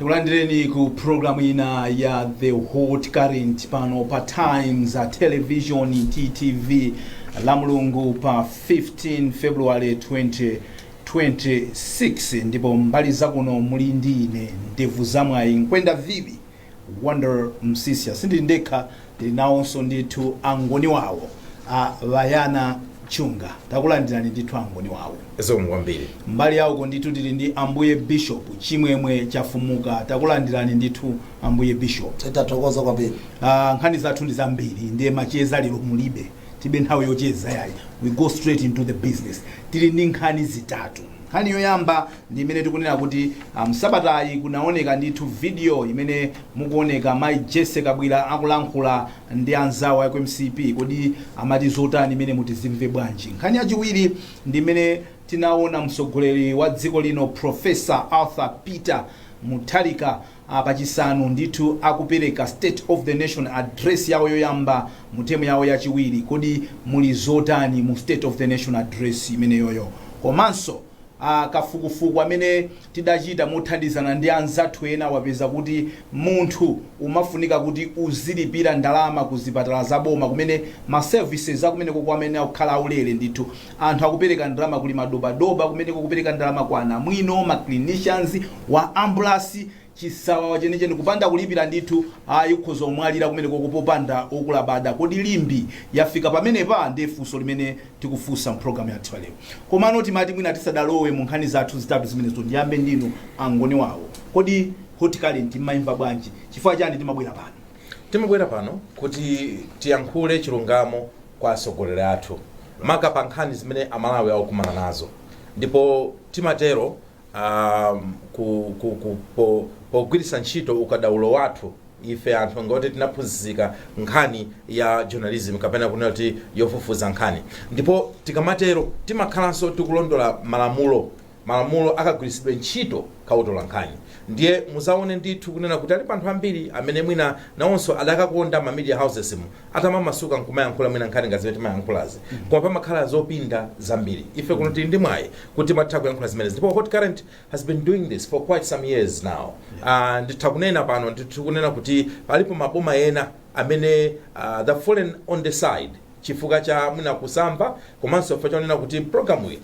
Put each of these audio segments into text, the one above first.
Tikulandireni ku programu ina ya The Hot Current pano pa Times Television, TTV, la Mulungu pa 15 February 2026. Ndipo mbali zakuno muli ndi ine, ndevu zamwayi, nkwenda viwi, Wonder Msisia. Sindili ndekha, ndili nawonso ndithu angoni wawo, a Vayana Chunga. Takulandirani ndithu, angoni wawo. Zikomo kwambiri. Mbali yawoko ndithu tili ndi Ambuye Bishop Chimwemwe Chafumuka. Takulandirani ndithu, Ambuye Bishop. Tathokoza kwambiri. Nkhani zathu ndi zambiri, ndiye macheza lero mulibe, tibe nthawi yocheza yayi. We go straight into the business. Tili ndi nkhani zitatu. Nkhani yoyamba ndi imene tikunena kuti msabatayi kunaoneka ndithu video imene mukuoneka mayi Jesse Kabwira akulankhula ndi anzawo aku MCP. Kodi amati zotani imene mutizimve bwanji? Nkhani yachiwiri ndi imene tinaona mtsogoleri wa dziko lino, Professor Arthur Peter Mutharika, pachisanu ndithu akupereka State of the Nation Address yawo yoyamba mu term yawo yachiwiri. Kodi muli zotani mu State of the Nation Address imeneyoyo? Komanso kafukufuku amene tidachita mothandizana ndi anzathu ena wapeza kuti munthu umafunika kuti uzilipira ndalama ku zipatala zaboma kumene ma services akumeneko amene akukhala aulere. Ndithu anthu akupereka ndalama, kuli madobadoba kumeneko, kupereka ndalama kwa anamwino, ma clinicians wa ambulance, chisawawa chenicheni. Kupanda kulipira ndithu, ayi, ukhoza umwalira kumeneko popanda okulabada. Kodi Limbe yafika pamenepa? Ndiye funso limene tikufunsa mpulogalamu yathu lero. Komano timati mwina tisadalowe mu nkhani zathu zitatu zimenezo, ndiyambe ndinu, angoni wawo. Kodi Hot Current mmayimva bwanji? Chifukwa chani timabwera pano? Timabwera pano kuti tiyankhule chilungamo kwa atsogoleri athu, maka pa nkhani zimene Amalawi akukumana nazo. Ndipo timatero pogwiritsa ntchito ukadaulo wathu ife anthu ngoti tinaphunzitsika nkhani ya journalism, kapena kunena kuti yofufuza nkhani. Ndipo tikamatero timakhalanso tikulondola malamulo, malamulo akagwiritsidwe ntchito kautola nkhani. Ndiye muzaone ndithu kunena kuti alipo anthu ambiri amene mwina nawonso adakakonda ma media houses mu atamamasuka nkumayankhula mwina nkhani ngati zimene timayankhulazi, koma pamakhala zopinda zambiri. Ife kuno tili ndi mwayi kuti timatha kuyankhula zimenezi, ndipo Hot Current has been doing this for quite some years now. Nditha kunena pano ndithu kunena kuti palipo maboma ena amene they've fallen on the side chifukwa cha mwina kusamva, komanso chifukwa chonena kuti programu iyi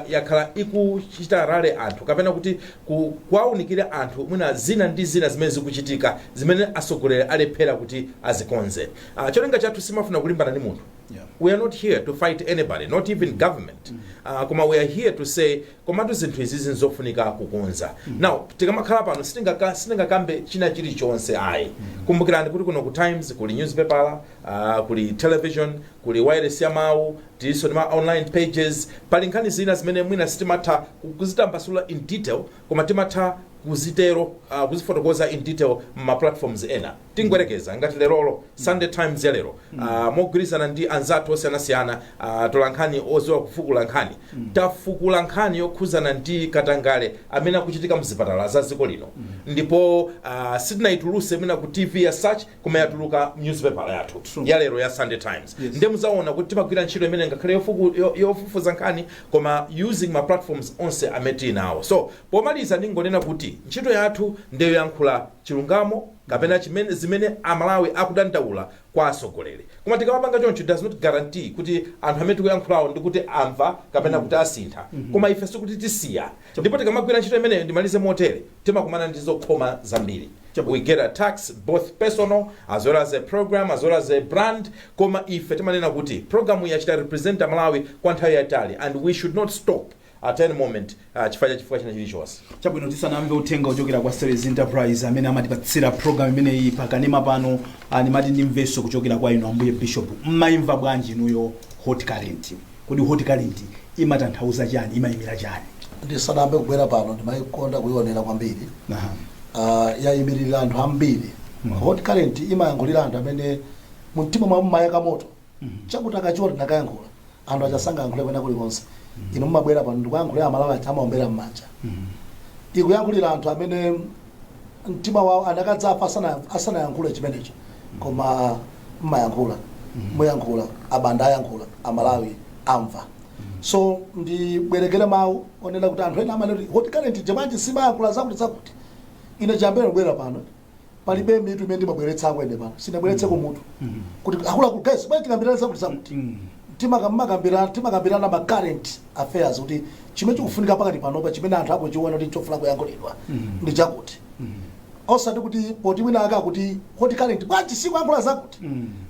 yakhala ikuchita rally anthu, kapena kuti kuwaunikira anthu mwina zina ndi zina zimene zikuchitika, zimene atsogoleri alephera kuti azikonze. Cholinga chathu simafuna kulimbana ndi munthu. We are not here to fight anybody, not even government. Koma we are here to say, komatu zinthu izi zinzofunika kukonza. Now tikamakhala pano sitingakambe china chilichonse ayi. Kumbukirani kuti kuno ku Times kuli newspaper, kuli television, kuli wireless ya mawu, tilinso ndi ma online pages. Pali nkhani zina zimene mwina sitimatha kuzitambasula in detail, koma timatha kuzitero, kuzifotokoza in detail ma platforms ena. Tingwerekeza ngati lerolo Sunday Times ya lero, mogwirizana ndi anzathu osiyanasiyana, tola nkhani oziwa kufukula nkhani, tafukula nkhani yokhuzana ndi katangale amene akuchitika mzipatala za dziko lino. Ndipo sitinayituluse mwina ku TV ya such, koma yatuluka newspaper yathu ya lero ya Sunday Times. Ndiye muzaona kuti timagwira ntchito imene ngakhale yofufuza nkhani, koma using ma platforms onse amene tili nawo. So pomaliza ndingonena kuti ntchito yathu ndiyo yankhula chilungamo, kapena chimene zimene Amalawi akudandaula kwa atsogoleri. Koma tikamapanga choncho does not guarantee kuti anthu amene tikuyankhulawo ndi kuti amva kapena kuti asintha. Koma ife sikuti tisiya. Ndipo tikamagwira ntchito imeneyo, ndimalize motere, timakumana ndi zokhoma zambiri. We get attacks, both personal as well as a program, as well as a brand. Koma ife timanena kuti program yachita represent Malawi kwa nthawi yayitali, and we should not stop at any moment chifukwa china chilichonse. Chabwino, tisanamve uthenga ochokera kwa Series Enterprise amene amatipatsira program imeneyi pakanema pano, ndimati ndimvenso kuchokera kwa inu, Ambuye Bishop. Mmayimva bwanji inuyo Hot Current? Kodi Hot Current imatanthauza chani, imayimira chani? Ndisanambe kubwera pano ndimayikonda kuyionera kwambiri. Yayimirira anthu ambiri. Hot Current imayankhulira anthu amene mumtima mwawo mumayaka moto, chakuti akachiona ndakayankhula, anthu achasangayankhule kwena kulikonse. Inu mumabwera pano ndikuyankhulira Amalawi acha amaombera m'manja. Ikuyankhulira anthu amene mtima wawo anakadzafa asanayankhule chimenecho, koma mmayankhula, muyankhula, abanda ayankhula, Amalawi amva. So ndibwerekere mawu onena kuti anthu ena amanena kuti Hot Current bwanji simayankhula zakuti zakuti. Ine chambere kubwera pano, palibe mitu imene ndimabweretsako ine pano. Sinabweretseko mutu kuti akuluakulu, guys, bwana, tikambirana zakuti zakuti. Timakambirana ma current affairs, kuti chimene chikufunika pakati panopa, chimene anthu akuchiona kuti chofuna kuyankhulidwa ndi chakuti, osati kuti poti wina aka kuti Hot Current bwanji sikuyankhula zakuti,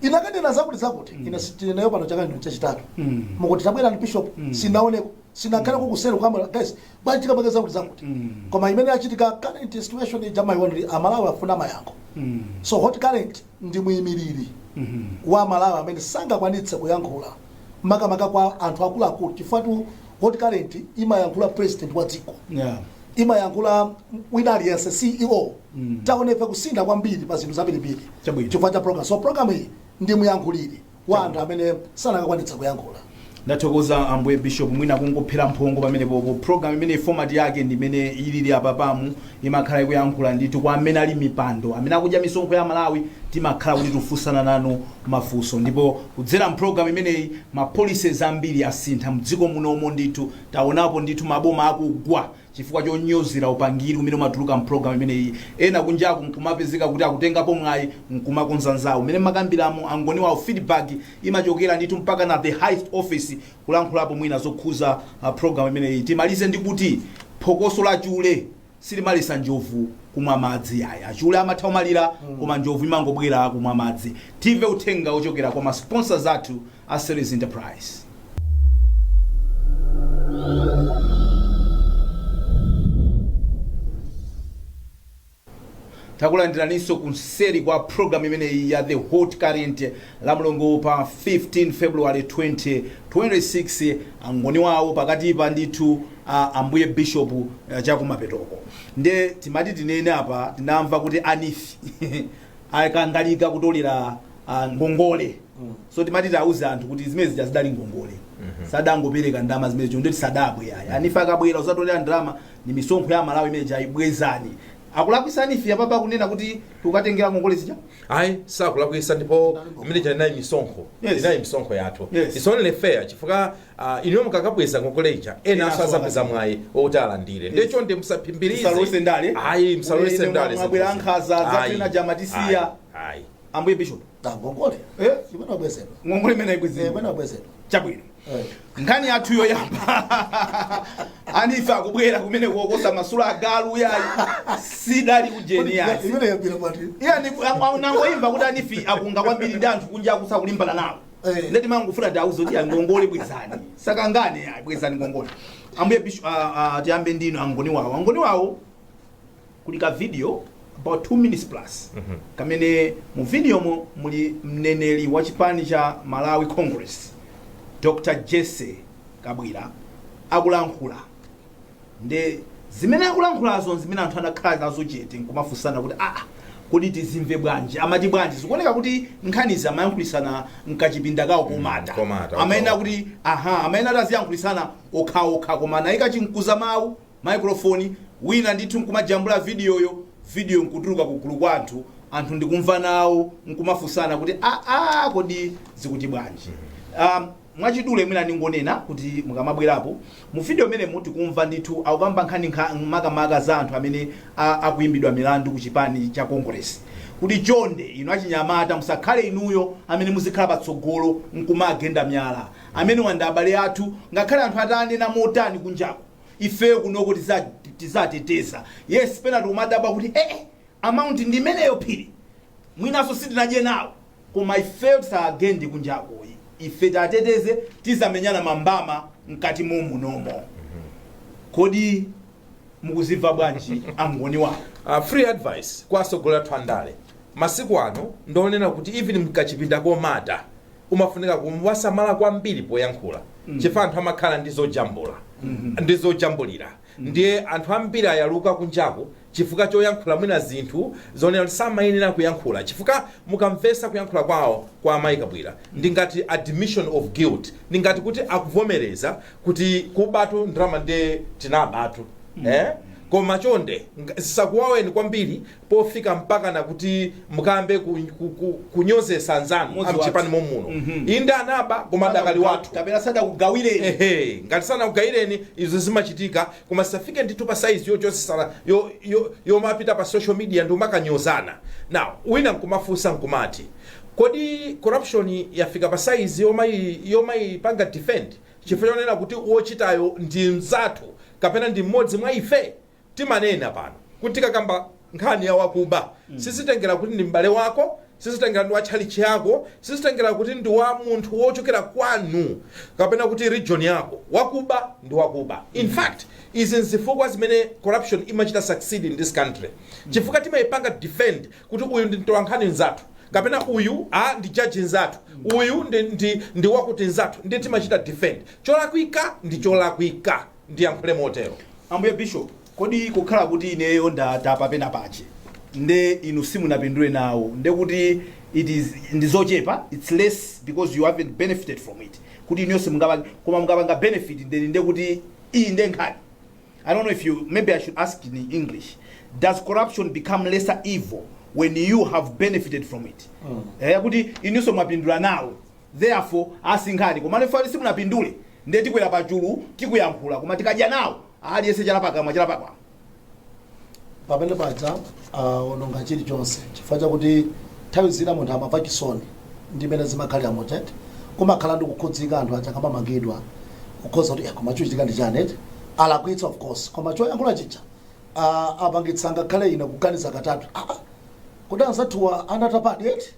ine akanena zakuti zakuti. Ine sitineyo pano chaka chino chachitatu mukuti tabwera ni bishop, sinaoneko, sinakhaleko kuseri kwamwe, guys, bwanji tikamake zakuti zakuti. Koma imene yachitika, current situation ija, mayiona kuti Amalawi afuna mayankho. So Hot Current ndi muyimiriri wa Malawi amene sangakwanitse kuyankhula, makamaka kwa anthu akuluakulu, chifukwa tu Hot Current imayankhula president wa dziko, imayankhula wina aliyense, CEO. Taonefe kusintha kwambiri pa zinthu zambirimbiri chifukwa cha program. So program iyi ndi muyankhuliri wa anthu amene sanakakwanitsa kuyankhula. Ndathokoza, ambuye bishop. Mwina kungophera mphongo pamenepopo, program imene format yake ndi imene ilili apapamu, imakhala ikuyankhula ndithu kwa amene ali mipando, amene akudya misonkho ya Malawi. Timakhala kuti tifunsana nanu mafunso, ndipo kudzera mprogram imeneyi ma policies ambiri asintha mdziko munomo. Ndithu taonapo ndithu maboma akugwa chifukwa chonyozera upangiri umene umatuluka mprogram imeneyi. Ena kunjaku nkumapezeka kuti akutengapo mwayi nkumakonza nzawo umene makambiramo angoni wawo. Feedback imachokera ndithu mpaka na the highest office kulankhulapo mwina zokhuza program imeneyi. Timalize ndi kuti phokoso la chule silimalisa njovu kumwa madzi aya. Achule amatha kumalira, koma njovu imangobwera kumwa madzi. Timve uthenga ochokera kwa ma sponsors athu a Series Enterprise. Takulandiraninso kunseri kwa program imeneyi ya The Hot Current, la Mulungu pa 15 February 2026. Angoni wawo pakatipa ndithu, ambuye bishop, chakumapetoko nde timati tinene apa, tinamva kuti a NEEF akangalika kutolera ngongole. So timati tiauze anthu kuti zimene zija zidali ngongole, sadangopereka ndalama zimene chonde tisadabwe aya. A NEEF akabwera uzatolera ndalama, ni misonkho ya Malawi imene jayibwezani. Akulakwisa a NEEF apapa kunena kuti tikukatengera ngongole zija? Ayi, sakulakwisa, ndipo imene ija inayi misonkho, inayi misonkho yathu. It's only fair, chifukwa inuyo mukakabweza ngongole ija, ena aso azapeza mwayi wokuti alandire. Ndiye chonde musaphimbirize. Msalowese ndale. Ayi, msalowese Ine ndale. Mwabwera Zinthuzi. ankhaza, Ayi, zathu ena jamatisiya. Ayi, ayi. Ambuye bishop. Ngongole imene wabwezedwa. Ngongole imene ibwezedwa. Imene wabwezedwa. Chabwino. Nkhani yathu yoyamba, a NEEF akubwera kumene kuokosa masula agalu yayi, sidali kujeni yayi. Imene yabwera pati? Iya, nangoimva kuti a NEEF akunga kwambiri ndi anthu kunja akusakulimbana nawo. Ndeti mangofuna tiauze kuti ngongole bwezani, sakangane yayi, bwezani ngongole. Ambuye bishop, tiyambe ndino angoni wawo. Angoni wawo, kuli ka video about 2 minutes plus kamene mu videomo muli mneneri wa chipani cha Malawi Congress, Dr Jesse Kabwira, akulankhula. Nde zimene akulankhulazo zimene anthu anakhala nazo chete nkumafunsana kuti, aa, kodi tizimve bwanji, amati bwanji? Zikuoneka kuti nkhanizi amayankhulisana mkachipinda kawo komata. Komata, amayenera okha. Kuti aha, amayenera kuti aziyankhulisana okhaokha, koma anayika chinkuza mawu, microphone, wina ndithu nkumajambula videoyo, video nkutuluka kugulu kwa anthu, anthu ndikumva nawo nkumafunsana kuti, aa, kodi zikuti bwanji? Mwachidule mwina ndingonena kuti mukamabwerapo mu video imenemu, tikumva ndithu akukamba nkhani makamaka za anthu amene akuyimbidwa milandu ku chipani cha Congress, kuti chonde inu achinyamata musakhale inuyo amene muzikhala patsogolo nkumagenda miyala. Amene wanda abale athu, ngakhale anthu atanena motani kunjako, ifeyo kunoko tizateteza. Yes, pena tikumadabwa kuti amount ndi imeneyo, phiri mwinaso sitinadye nawo, koma ifeyo tisagende kunjako, ife tateteze, tizamenyana mambama mkati momunomo. Kodi mukuzimva bwanji, angoni wawo? Free advice kwa atsogoleri athu andale masiku ano, ndionena kuti even mkachipinda komata umafunika kuwasamala kwambiri poyankhula, chifukwa anthu amakhala ndi zojambula ndi zojambulira. Ndiye anthu ambiri ayaluka kunjaku chifukwa choyankhula mwina zinthu zonena kuti samayenera kuyankhula, chifukwa mukamvesa kuyankhula kwawo kwa amayi Kabwira ndi ngati admission of guilt, ndi ngati kuti akuvomereza kuti kubatu ndalama ndiye tinabatu, eh? Koma chonde, zisakuwaweni kwambiri pofika mpaka nakuti mukambe kunyozesa anzanu Mmodzi amchipani wathu. momuno. Inde anaba, koma adakali wathu. Kapena sadakugawireni. Ehe, ngati sanakugawireni, izo zimachitika, koma safike ndithu pa size yochosesana yomapita pa social media ndi umakanyozana. Now wina nkumafunsa nkumati, kodi corruption yafika pa size yomayipanga defend chifukwa chonena kuti wochitayo ndi mzathu kapena ndi mmodzi mwa ife? Timanena pano kuti tikakamba nkhani ya wakuba, sizitengera kuti ndi m'bale wako, sizitengera ndi wa tchalitchi yako, sizitengera kuti ndi wa munthu wochokera kwanu kapena kuti region yako. Wakuba ndi wakuba. In fact, izi nzifukwa zimene corruption imachita succeed in this country, chifukwa timayipanga defend kuti uyu ndi mtolankhani mzathu, kapena uyu a ndi jaji nzathu, uyu ndi wakuti nzathu, ndi timachita defend. Cholakwika ndi cholakwika, ndiyankhule motero. Ambuye Bishop, kodi kukhala kuti ineyo ndatapa pena pache, nde inu simunapindule nawo, nde kuti it is ndi zochepa, it's less because you haven't benefited from it, kuti inuyonse mungapanga, koma mungapanga benefit, nde kuti iyi nde nkhani? I don't know if you, maybe I should ask in English. Does corruption become lesser evil when you have benefited from it? Kuti inunso mwapindula nawo, therefore asinkhani, koma nefali simunapindule, nde tikwera pachulu tikuyankhula, koma tikadya nawo, aliyense chalapakamwa chalapakamwa. Pamene paja ononga chilichonse, chifukwa chakuti nthawi zina munthu amamva chisoni ndi mmene zimakhalira mochete, kumakhala ndi kukhudzika anthu aja akamamangidwa, kukhoza kuti, "Koma chochitika ndi chani?" Alakwitsa, of course, koma choyankhula chija apangitsa ngakhale ine kuganiza katatu. Kuti anzathuwa anatapadi eti?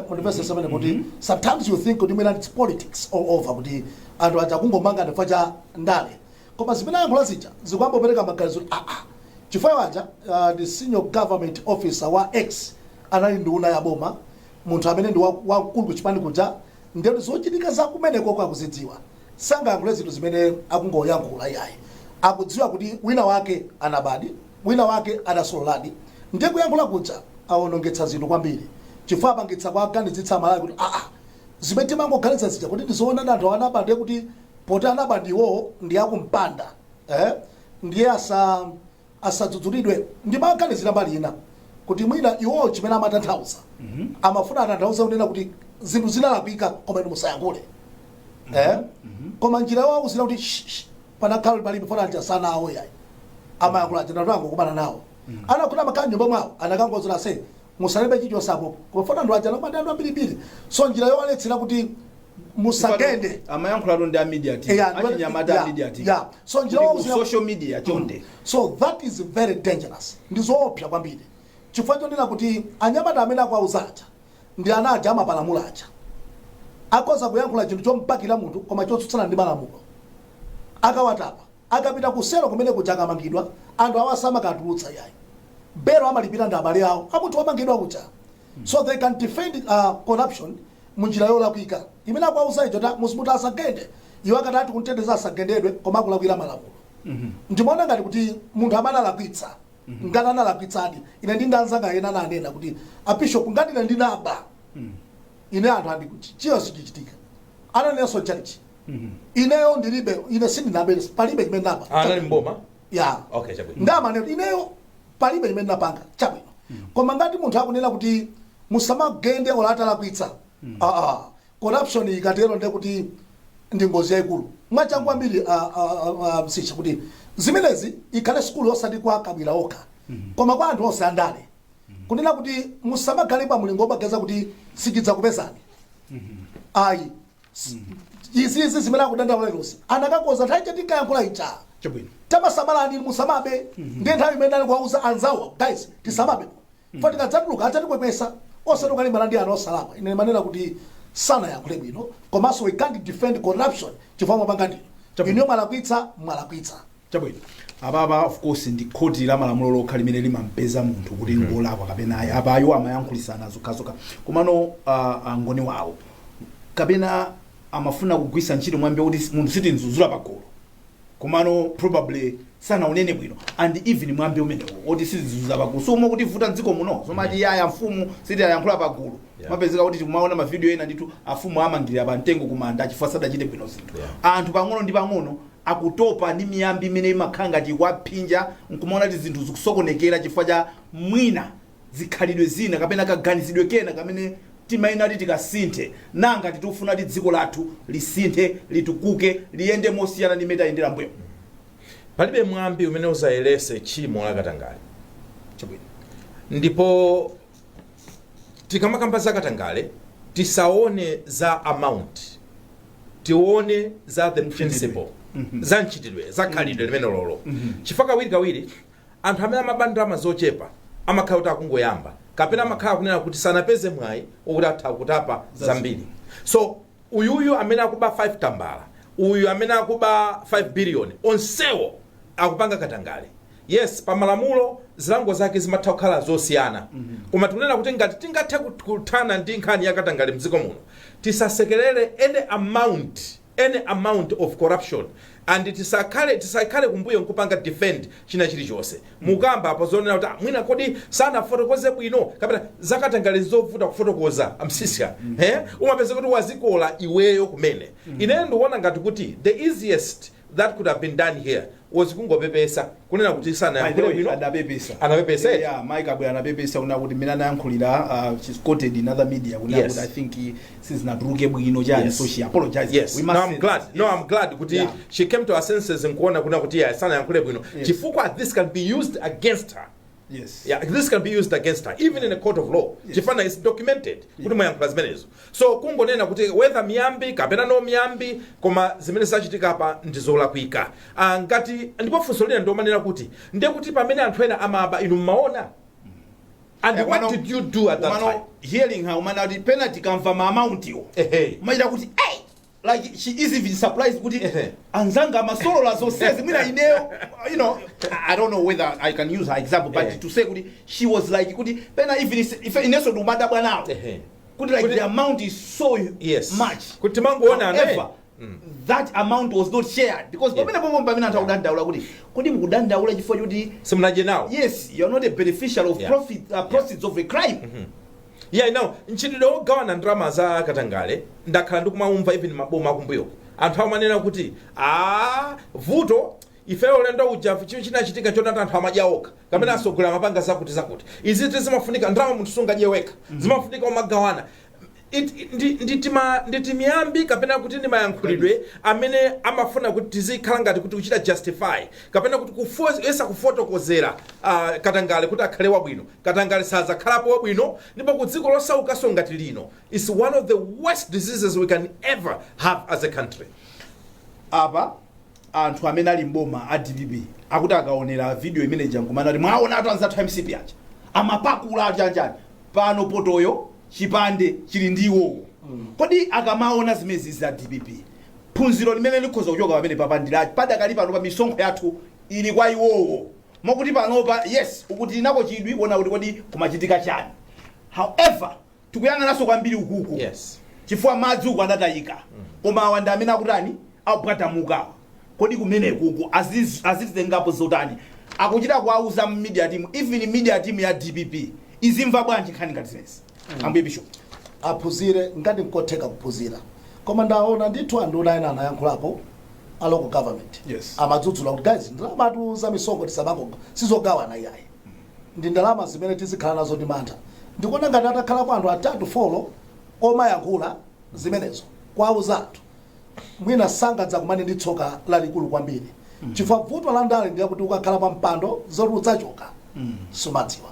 Mundipesesa pamene kuti sometimes you think kuti mwina it's politics all over, kuti anthu aja kungomanga chifukwa cha ndale, koma zimene ayankhula zija zikuyambopereka maganizo kuti chifukwa aja ndi senior government officer wa ex anali nduna ya boma, munthu amene ndi wamkulu kuchipani kuja, ndiyoti zochitika za kumeneko akuzidziwa. Sangayankhule zinthu zimene akungoyankhula iyayi. Akudziwa kuti wina wake anabadi, wina wake adasololadi, ndiye kuyankhula kuja awonongetsa zinthu kwambiri, chifukwa apangitsa kuaganizitsa Amalawi kuti zimene timangoganiza zija kuti ndizoona, anthu anaba, ndiye kuti poti anaba ndiwo ndi akumpanda, ndiye asadzudzulidwe. Ndimaganizira mbali ina kuti mwina iwowo chimene amatanthauza, amafuna atanthauza kunena kuti zinthu zinalakwika, koma inu musayankhule, Koma njira yawo kuti shh, shh, panakhala palibe fona anja sanawo yayi, amayankhula aja natu angokumana nawo, anakuti amakhala nyumba mwawo, anakangozera se musalembe chilichonse apopo, koma fona anthu aja nakumana anthu ambirimbiri, so njira yowaletsera kuti musagende. Amayankhulatu ndi a media team, achinyamata a media team. So njira Kuti ku social media chonde. So that is very dangerous, ndi zoopsa kwambiri, chifukwa chonena kuti anyamata amene akuauza aja ndi ana aja amapalamula aja, akhoza kuyankhula chinthu chompakira munthu koma chotsutsana ndi malamulo. Akawatapa, akapita kuselo kumene kuja, akamangidwa, anthu awo asamakatulutsa yayi, belo amalipira ndi abale awo amunthu wamangidwa kuja. So they can defend corruption munjira yolakwika imene akuauza icho ta muti asagende, iwo akatati kumteteza asagendedwe, koma akulakwira malamulo. Ndimaona ngati kuti munthu amene alakwitsa, ngati analakwitsadi, ine ndi ndanzanga ena ananena kuti, "Abishop, ngati ine ndinaba, ine anthu andi chiyo sichichitika." Ananenso chalichi, "Ineyo ndilibe, ine sindinabe, palibe chimene ndaba." Anali mboma? Ya. Okay, chabwino. Ndamanena kuti ineyo palibe chimene ndapanga, chabwino. Koma ngati munthu akunena kuti musamagende ola atalakwitsa, corruption ikatero ndiye kuti ndi ngozi yayikulu mwachangu kwambiri. Msisha kuti zimenezi ikhale sukulu, osati kwa Kabwira okha, koma kwa anthu onse andale, kunena kuti musamakhale pa mulingo womageza kuti sichidzakupezani ayi. Izizi zimene akudandaula lerosi anakakoza nthawi chatinkayankhula ija. Tamasamalani, musamabe. Ndiye nthawi imene ali kuwauza anzawo, "Guys, tisamabe, fa tikadzatuluka adzatikwepesa," osati ukalimbana ndi anthu osalakwa. Ine manena kuti sanayankhule bwino, komanso we can't defend corruption chifukwa mwapanga ndino. Inuyo mwalakwitsa, mwalakwitsa. Chabwino. Apapa, of course, ndi khoti la malamulo lokha limene limampeza munthu kuti ngolakwa kapena ayi. Apa ayo amayankhulisana zokhazokha, komano angoni wawo kapena amafuna kugwisa ntchito mwambi kuti munthu sitinzuzula pagulu, komano probably sanaunene bwino. And even mwambi umenewo oti sitinzuzula pagulu sumwe kuti vuta mdziko muno, somati yaya mfumu sitiyayankhula pagulu. Mapezeka kuti tikumaona mavidiyo ena ndithu, afumu amangirira pa mtengo kumanda chifukwa sadachite bwino zinthu. Anthu pang'ono ndi pang'ono Akutopa ndi miyambi imene imakhala ngati kwaphinja, nkumaona kuti zinthu zikusokonekera chifukwa cha mwina zikhalidwe zina kapena kaganizidwe kena kamene timayenera kuti tikasinthe. Nanga tikufuna kuti dziko lathu lisinthe, litukuke, liyende mosiyana ndi imene tayendera mbuyo. Palibe mwambi umene uzayerese tchimo la katangale. Chabwino. Ndipo tikamakamba za katangale, tisaone za amount, tione za the principle, za mchitidwe, za khalidwe limene lolo, chifukwa kawirikawiri anthu amene amaba ndalama zochepa amakhala kuti akungoyamba kapena amakhala kunena kuti sanapeze mwayi wokuti atha kutapa zambiri. So uyuyu amene akuba 5 tambala, uyu amene akuba 5 billion, onsewo akupanga katangale. Yes, pamalamulo zilango zake zimatha kukhala zosiyana, koma tikunena kuti ngati tingathe kuthana ndi nkhani ya katangale mdziko muno, tisasekerere any amount of corruption and tisakhale kumbuyo nkupanga defend china chilichonse. Mukamba apo zonena kuti, "Ah, mwina kodi sanafotokoze bwino," kapena zakatangale zovuta kufotokoza amsisya, eh? Umapeza kuti wazikola iweyo kumene. Ineyo ndikuona ngati kuti the easiest that could have been done here was kungopepesa, kunena kuti By the sanayankhule way, bwino. Adapepesa. Anapepesa, eh? Yeah, Mike Abwe anapepesa kuna kuti mmene anayankhulira, she's quoted in other media kuna kuti I think sizinatuluke bwino chani. So she apologized. Yes. We must No, I'm say glad. that. No, Yes. I'm glad kuti she came to her senses nkuona kuna kuti yeah, sanayankhule bwino, chifukwa this can be used against her. Yeah, this can be used against her even in a court of law, chifukwa is documented kuti mwayankhula zimenezo. So kungonena kuti whether miyambi kapena no miyambi, koma zimene zachitika apa ndi zolakwika. Ngati ndipo funso lina ndiomanena kuti ndiye kuti pamene anthu ena amaba, inu mmaona, and what did you do at that Umano, time? Hearing her, umana kuti pena tikamva ma amount iwo, umachita kuti hey, like she is even surprised kuti anzanga amasolola zonsezi, mwina ineyo, I don't know whether I can use her example, but to say kuti she was like kuti pena even if ineso ndikumadabwa nawo kuti like the amount is so much. Kuti timangoona. However, that amount was not shared because pamene pomwe pamene anthu akudandaula kuti kodi mukudandaula chifukwa choti simunadye nawo. Yes, you're not a beneficiary of proceeds of a crime. Yeah, no, mchitidwe wogawana ndalama za katangale ndakhala ndikumaumva even maboma akumbuyoko, anthu amanena kuti a vuto ifeyo ulendo uja chinthu chinachitika chotati anthu amadya okha kapena asogolera amapanga zakuti zakuti. Izi zimafunika ndalama munthu sungadye wekha, zimafunika umagawana. Ndi timiyambi kapena kuti ndi mayankhulidwe amene amafuna kuti tizikhala ngati kuti kuchita justify kapena kuti kuyesa kufotokozera katangale kuti akhale wabwino. Katangale sadzakhalapo wabwino, ndipo ku dziko losaukanso ngati lino is one of the worst diseases we can ever have as a country. Apa anthu amene ali mboma a DPP akuti akaonera video imene jankumana kuti mwaona atu anzathu MCP aja amapakula achanjani pano, potoyo chipande chili ndi iwowo. Kodi akamaona zimenezi za DPP, phunziro limene likhoza kuchoka pamene papandilachi padakali pano pa misonkho yathu ili kwa iwowo, mokuti panopa, yes, ukuti linako chidwi kuona kuti kodi kumachitika chani. However, tikuyang'ananso kwambiri ukuku chifukwa madzi uku adatayika, koma awa ndi amene akutani, akupwatamuka. Kodi kumenekuku azitengapo zotani? Akuchita kuauza media team, even media team ya DPP izimva bwanji nkhani ngati zimenezi, ambuye bishop? Aphunzire ngati nkotheka kuphunzira, koma ndaona ndithu anduna ena anayankhulapo a local government amadzudzula kuti, guys, ndalama za misonkho tisamango sizogawana iyayi, ndi ndalama zimene tizikhala nazo ndi mantha. Ndikuona ngati atakhalako anthu atatu, four omayankhula zimenezo kwauza anthu, mwina sangadzakumane ndi tsoka lalikulu kwambiri, chifukwa vuto la ndale ndiye kuti ukakhala pa mpando zoti udzachoka sumadziwa.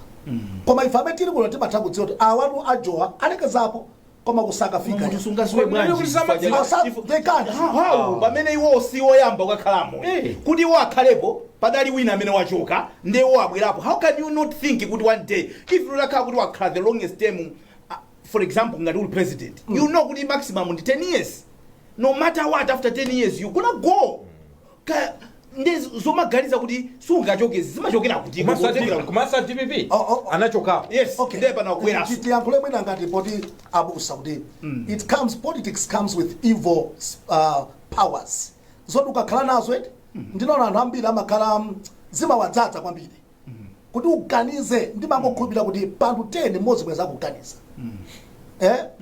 Koma ife amene tili kuno timatha kudziwa kuti awatu ajowa alekezapo, koma kusakafika. Munthu sungaziwe Kodi bwanji? kuti samadziwa? They can't. How? Pamene iwo si woyamba kukakhalamo, kuti iwo akhalepo padali wina amene wachoka, ndiye iwo abwerapo. How can you not think kuti one day, if utakhala kuti wakhala the longest term, for example ngati uli president, you know kuti maximum ndi 10 years, no matter what, after 10 years you gonna go. Ndi zomaganiza kuti sungachoke zimachokera kuti? Komanso DPP Oh. anachokapo. Yes. Okay. Ndiye pano akubweranso. Tiyankhule mwina ngati poti abusa kuti it comes politics comes with evil powers zoti ukakhala nazo eti, ndinaona anthu ambiri amakhala zimawadzaza kwambiri kuti uganize. Ndimangokhulupirira kuti panthu 10 mmodzi mweza kuganiza,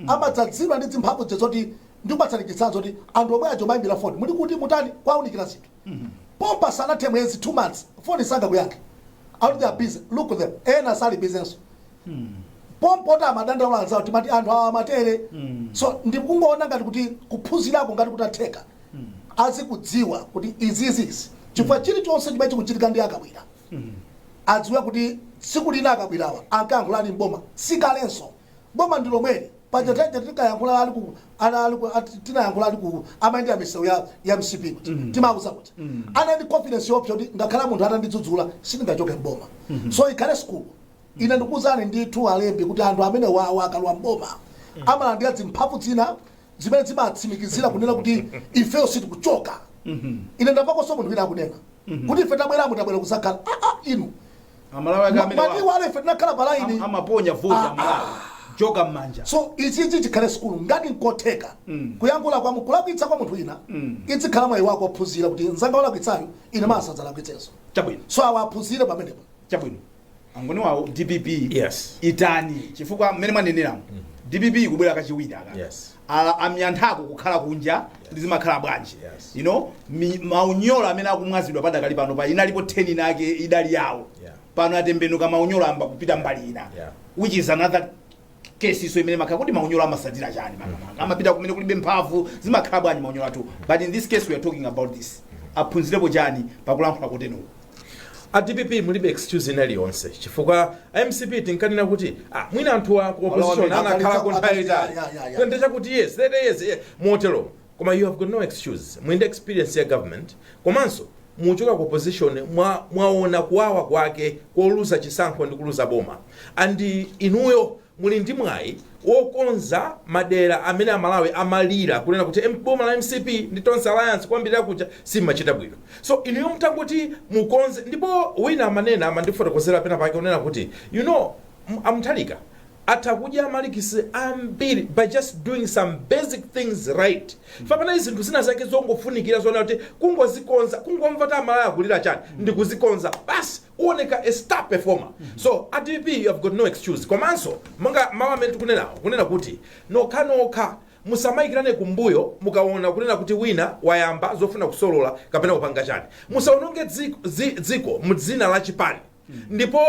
amadzadzidwa ndi zimphamvu zoti Ndikupatsani chitsanzo kuti anthu omwe ajo mayimbira foni, muli kuti, mutani, kwaunikira zinthu pompa sanathe mwezi, 2 months, foni sanga kuyankhe out. They are busy. Look at them, ena sali busy pompota amadandaula anzawo, timati anthu awa amatere. So ndikungoona ngati kuti kuphunzirako ngati kutatheka, azikudziwa kuti izizizi, chifukwa chilichonse chimene chikuchitika ndi akabwira, adziwe kuti tsiku lina akabwirawa ankayankhulani mboma, sikalenso boma ndi lomweli. Paja taja tikayankhula ali ku ali ku tinayankhula ali ku amayendera misewu ya MCP kuti timauza kuti ana ndi confidence yopsa kuti ngakhala munthu atandidzudzula, sindingachoke mboma. So ikhale school. Ine ndikuwuzani ndithu alembi kuti anthu amene wawa akalowa mboma amalandira zimphamvu zina zimene zimatsimikizira kunena kuti ifeyo sitikuchoka. Ine ndamvakonso munthu wina akunena kuti ife tabweramo, tabwera kuzakhala. Inu Amalawi ake amene matiwale, ife tinakhala pa line. Amaponya voti Amalawi joka m'manja. So ichichi chikhale sukulu ngati nkotheka. Kuyankhula kwa kulakwitsa kwa munthu wina izikhala mwayi wako ophunzira kuti nzanga walakwitsayo, ine masadzalakwitsenso. So awa aphunzire pamenepo. Chabwino, angoni wawo, DPP Yes. itani? Chifukwa mmene mwaneneramo, DPP ikubwera kachiwiri aka. Ala amyanthako kukhala kunja kuti zimakhala bwanji? Yes. Maunyolo amene akumwazidwa padakali pano pa inalipo 10 inake idali yawo. Pano atembenuka maunyolo, amba kupita mbali ina, which is another case. So imene makhala kuti maunyolo amasatira chani makamaka, amapita kumene kulibe mphamvu, zimakhala bwanji maunyolo athu? But in this case we are talking about this, aphunzirepo chani pakulankhula kotenuko? A DPP mulibe excuse ina iliyonse, chifukwa MCP tinkanena kuti mwina anthu ku opposition anakhalako nthawi Yeah. itali chakuti, yes, 30 years, yeah, motero. Koma you have got no excuse. Mwinde experience ya government, komanso muchoka ku opposition, mwaona kuwawa kwake koluza chisankho ndi kuluza boma, and inuyo muli ndi mwayi wokonza madera amene Amalawi amalira kunena kuti boma la MCP ndi Tonse Alliance kwambirira kuja simmachita bwino. So inuyo mutangoti mukonze, ndipo wina amanena, amandifotokozera pena pake kunena kuti amuthalika atha kudya malikisi ambiri by just doing some basic things right. Panali zinthu zina zake zongofunikira zoona kuti kungozikonza, kungomva ta Amalawi akulira chani ndi kuzikonza basi, uoneka a star performer. So a DPP, you have got no excuse. Komanso monga mawu amene tikunenawo, kunena kuti nokhanokha musamayikirane kumbuyo. Mukaona kunena kuti wina wayamba zofuna kusolola kapena kupanga chani, musawononge dziko mdzina la chipani. Ndipo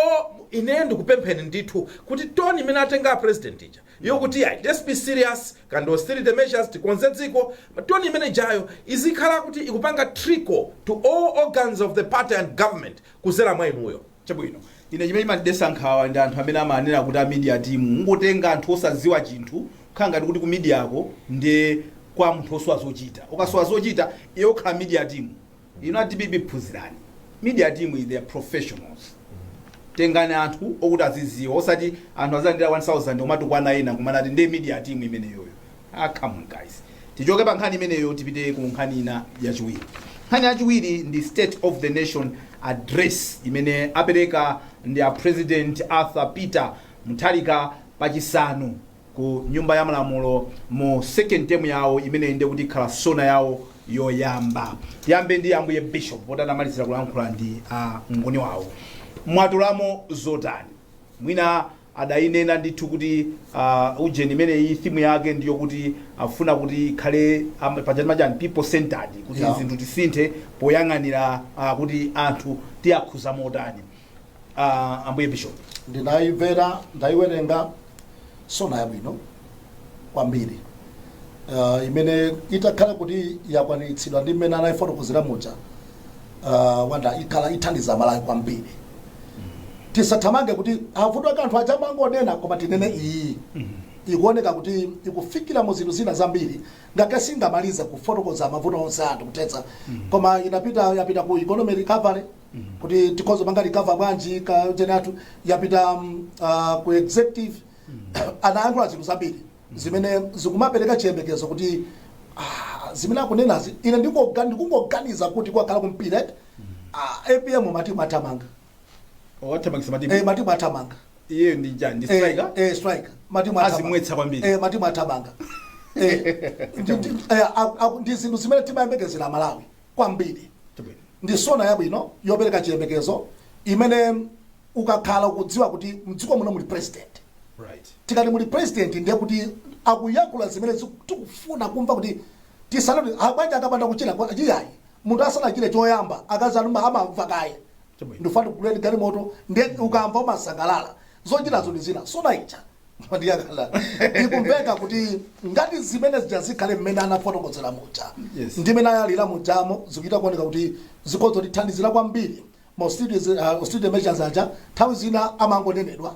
ine ndikupempheni ndithu kuti tone imene atenga president ija yokuti yeah, let's be serious kandi austerity measures, tikonze dziko, tone imene jayo izikhala kuti ikupanga trickle to all organs of the party and government kuzera mwa inuyo. Chabwino. Ine chimene chimandidetsa nkhawa ndi anthu amene amanena kuti a media team, ungotenga anthu osadziwa chinthu, kukhala ngati kuti ku mediako ndi kwa munthu osowa zochita. Ukasowa zochita, iye ukhala media team. Ino a DPP, phunzirani. Media team is their professionals. Tengani anthu okuti aziziwa, osati anthu azilandira 1000 kumatukwana ena kumanati ndiye media team imeneyoyo. Ah, come on guys. Tichoke pa nkhani imeneyo, tipite ku nkhani ina yachiwiri. Nkhani yachiwiri ndi State of the Nation Address imene apereka ndi a President Arthur Peter Mutharika pachisanu ku Nyumba ya Malamulo mu second term yawo imene ndiye kuti ikhala SONA yawo yoyamba. Tiyambe ndi ambuye Bishop poti anamalizira kulankhula ndi a ngoni wawo. Mwatulamo zotani? Mwina adayinena ndithu kuti ujeni imeneyi theme yake ndiyo kuti afuna kuti ikhale pachati machani, people centered, kuti zinthu tisinthe poyang'anira kuti anthu tiyakhuza motani. Ambuye Bishop. Ndinayimvera, ndayiwerenga SONA yabwino kwambiri, imene itakhala kuti yakwaniritsidwa ndi mmene anayifotokozera muja, wanda ikhala ithandiza Malawi kwambiri. Tisathamange kuti avuto ake anthu aja amangonena, koma tinene iyi ikuoneka kuti ikufikira mu zinthu zina zambiri, ngakhale singamalize kufotokoza mavuto onse anthu kuthetsa, koma inapita, yapita ku economy recovery, kuti tikhoza panga recover bwanji ka jenatu, yapita ku executive. Anayankhula zinthu zambiri zimene zikumapereka chiyembekezo kuti zimene akunenazi, ine ndikungoganiza kuti kwakhala kumpira, APM matimu athamanga. Wathamangisa matimu. Matimu athamanga. Iye ndi jani, ndi striker? Striker, matimu athamanga. Azimwetsa kwambiri. Matimu athamanga. Ndi zinthu zimene timayembekezera Malawi kwambiri. Ndi SONA yabwino yopereka chiyembekezo imene ukakhala ukudziwa kuti mdziko muno muli president. Tikati muli president, ndiye kuti Akuyankhula zimene tikufuna kumva kuti tisanati abanja akapanda kuchira chiyayi, munthu asanachire choyamba akazi anu amamva kaye. Ndifuna kuleni galimoto, ndiye ukamva umasangalala. Zochitazo ndi zina. SONA ija ndiyakala ikumveka kuti ngati zimene zija zikhale mmene anafotokozera muja ndi mmene ayalira mujamo, zikuita kuoneka kuti zikhoza kutithandizira kwambiri. Ma austerity measures aja nthawi zina amangonenedwa.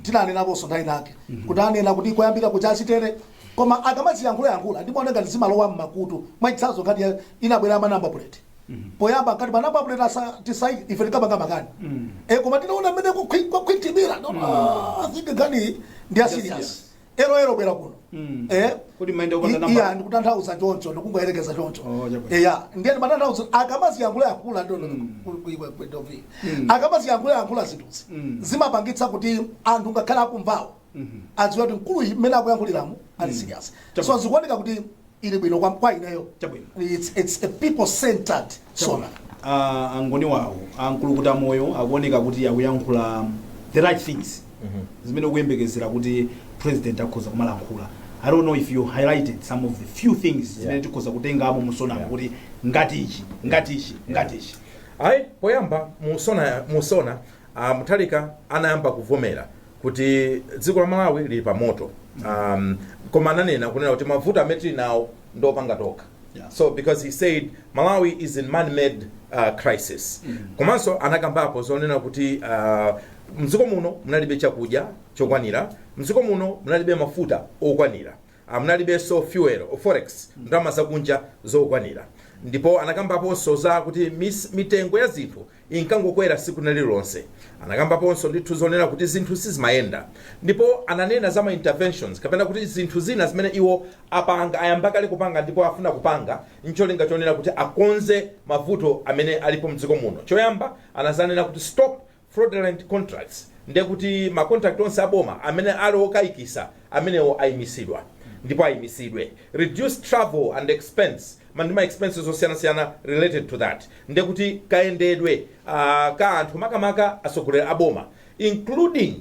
Tinanenaponso nthawi nake kuti anena kuti koyambira kucha achitere, koma akamaziyankhulayankhula ndimaona ngati zimalowa mmakutu. Mwachitsanzo, ngati inabwera ma number plate poyamba, ngati ma number plate asa tisai ife tikapanga makani, koma tinaona mmene kukhwitimira. No, I think nkhani ndi ya serious. Ero ero bwera kuno. Kuti maende kupanda namba. Iya, ndikutanthauza choncho, ndikungoyerekeza choncho. Oh, chabwino. Eya, ndiye ndimatanthauza akamaziyankhula yankhula ndo akamaziyankhula yankhula zinthuzi zimapangitsa kuti anthu ngakhale akumvawo adziwe kuti mkulu mmene akuyankhuliramo ali serious. So zikuoneka kuti ili bwino kwa ineyo. It's a people centered SONA. Angoni wawo ankulukuta moyo akuoneka kuti akuyankhula the right things zimene ukuyembekezera kuti president akhoza kumalankhula. I don't know if you highlighted some of the few things zimene tikhoza kutengamo mu SONA kuti ngati ichi, ngati ichi, ngati ichi. Ayi, poyamba mu SONA Mutharika anayamba kuvomera kuti dziko la Malawi lili pa moto, koma ananena kunena kuti mavuto amene tili nawo ndopanga tokha. So because he said Malawi is in man-made crisis. Komanso anakambapo zonena kuti mdziko muno munalibe chakudya chokwanira, mdziko muno munalibe mafuta okwanira, munalibenso fuel, forex, ndalama zakunja zokwanira. Ndipo anakambaponso za kuti mitengo ya zinthu inkangokwera siku lililonse. Anakambaponso ndithu zonena kuti zinthu sizimayenda, ndipo ananena za ma interventions kapena kuti zinthu zina zimene iwo apanga, ayamba kale kupanga ndipo afuna kupanga ncholinga chonena kuti akonze mavuto amene alipo mdziko muno. Choyamba anazanena kuti stop fraudulent contracts, ndiye kuti ma contract onse aboma amene ali okayikisa amenewo ayimisidwa ndipo ayimisidwe. Reduce travel and expense, ndi ma expenses osiyanasiyana related to that, ndiye kuti kayendedwe ka anthu, makamaka atsogoleri aboma, including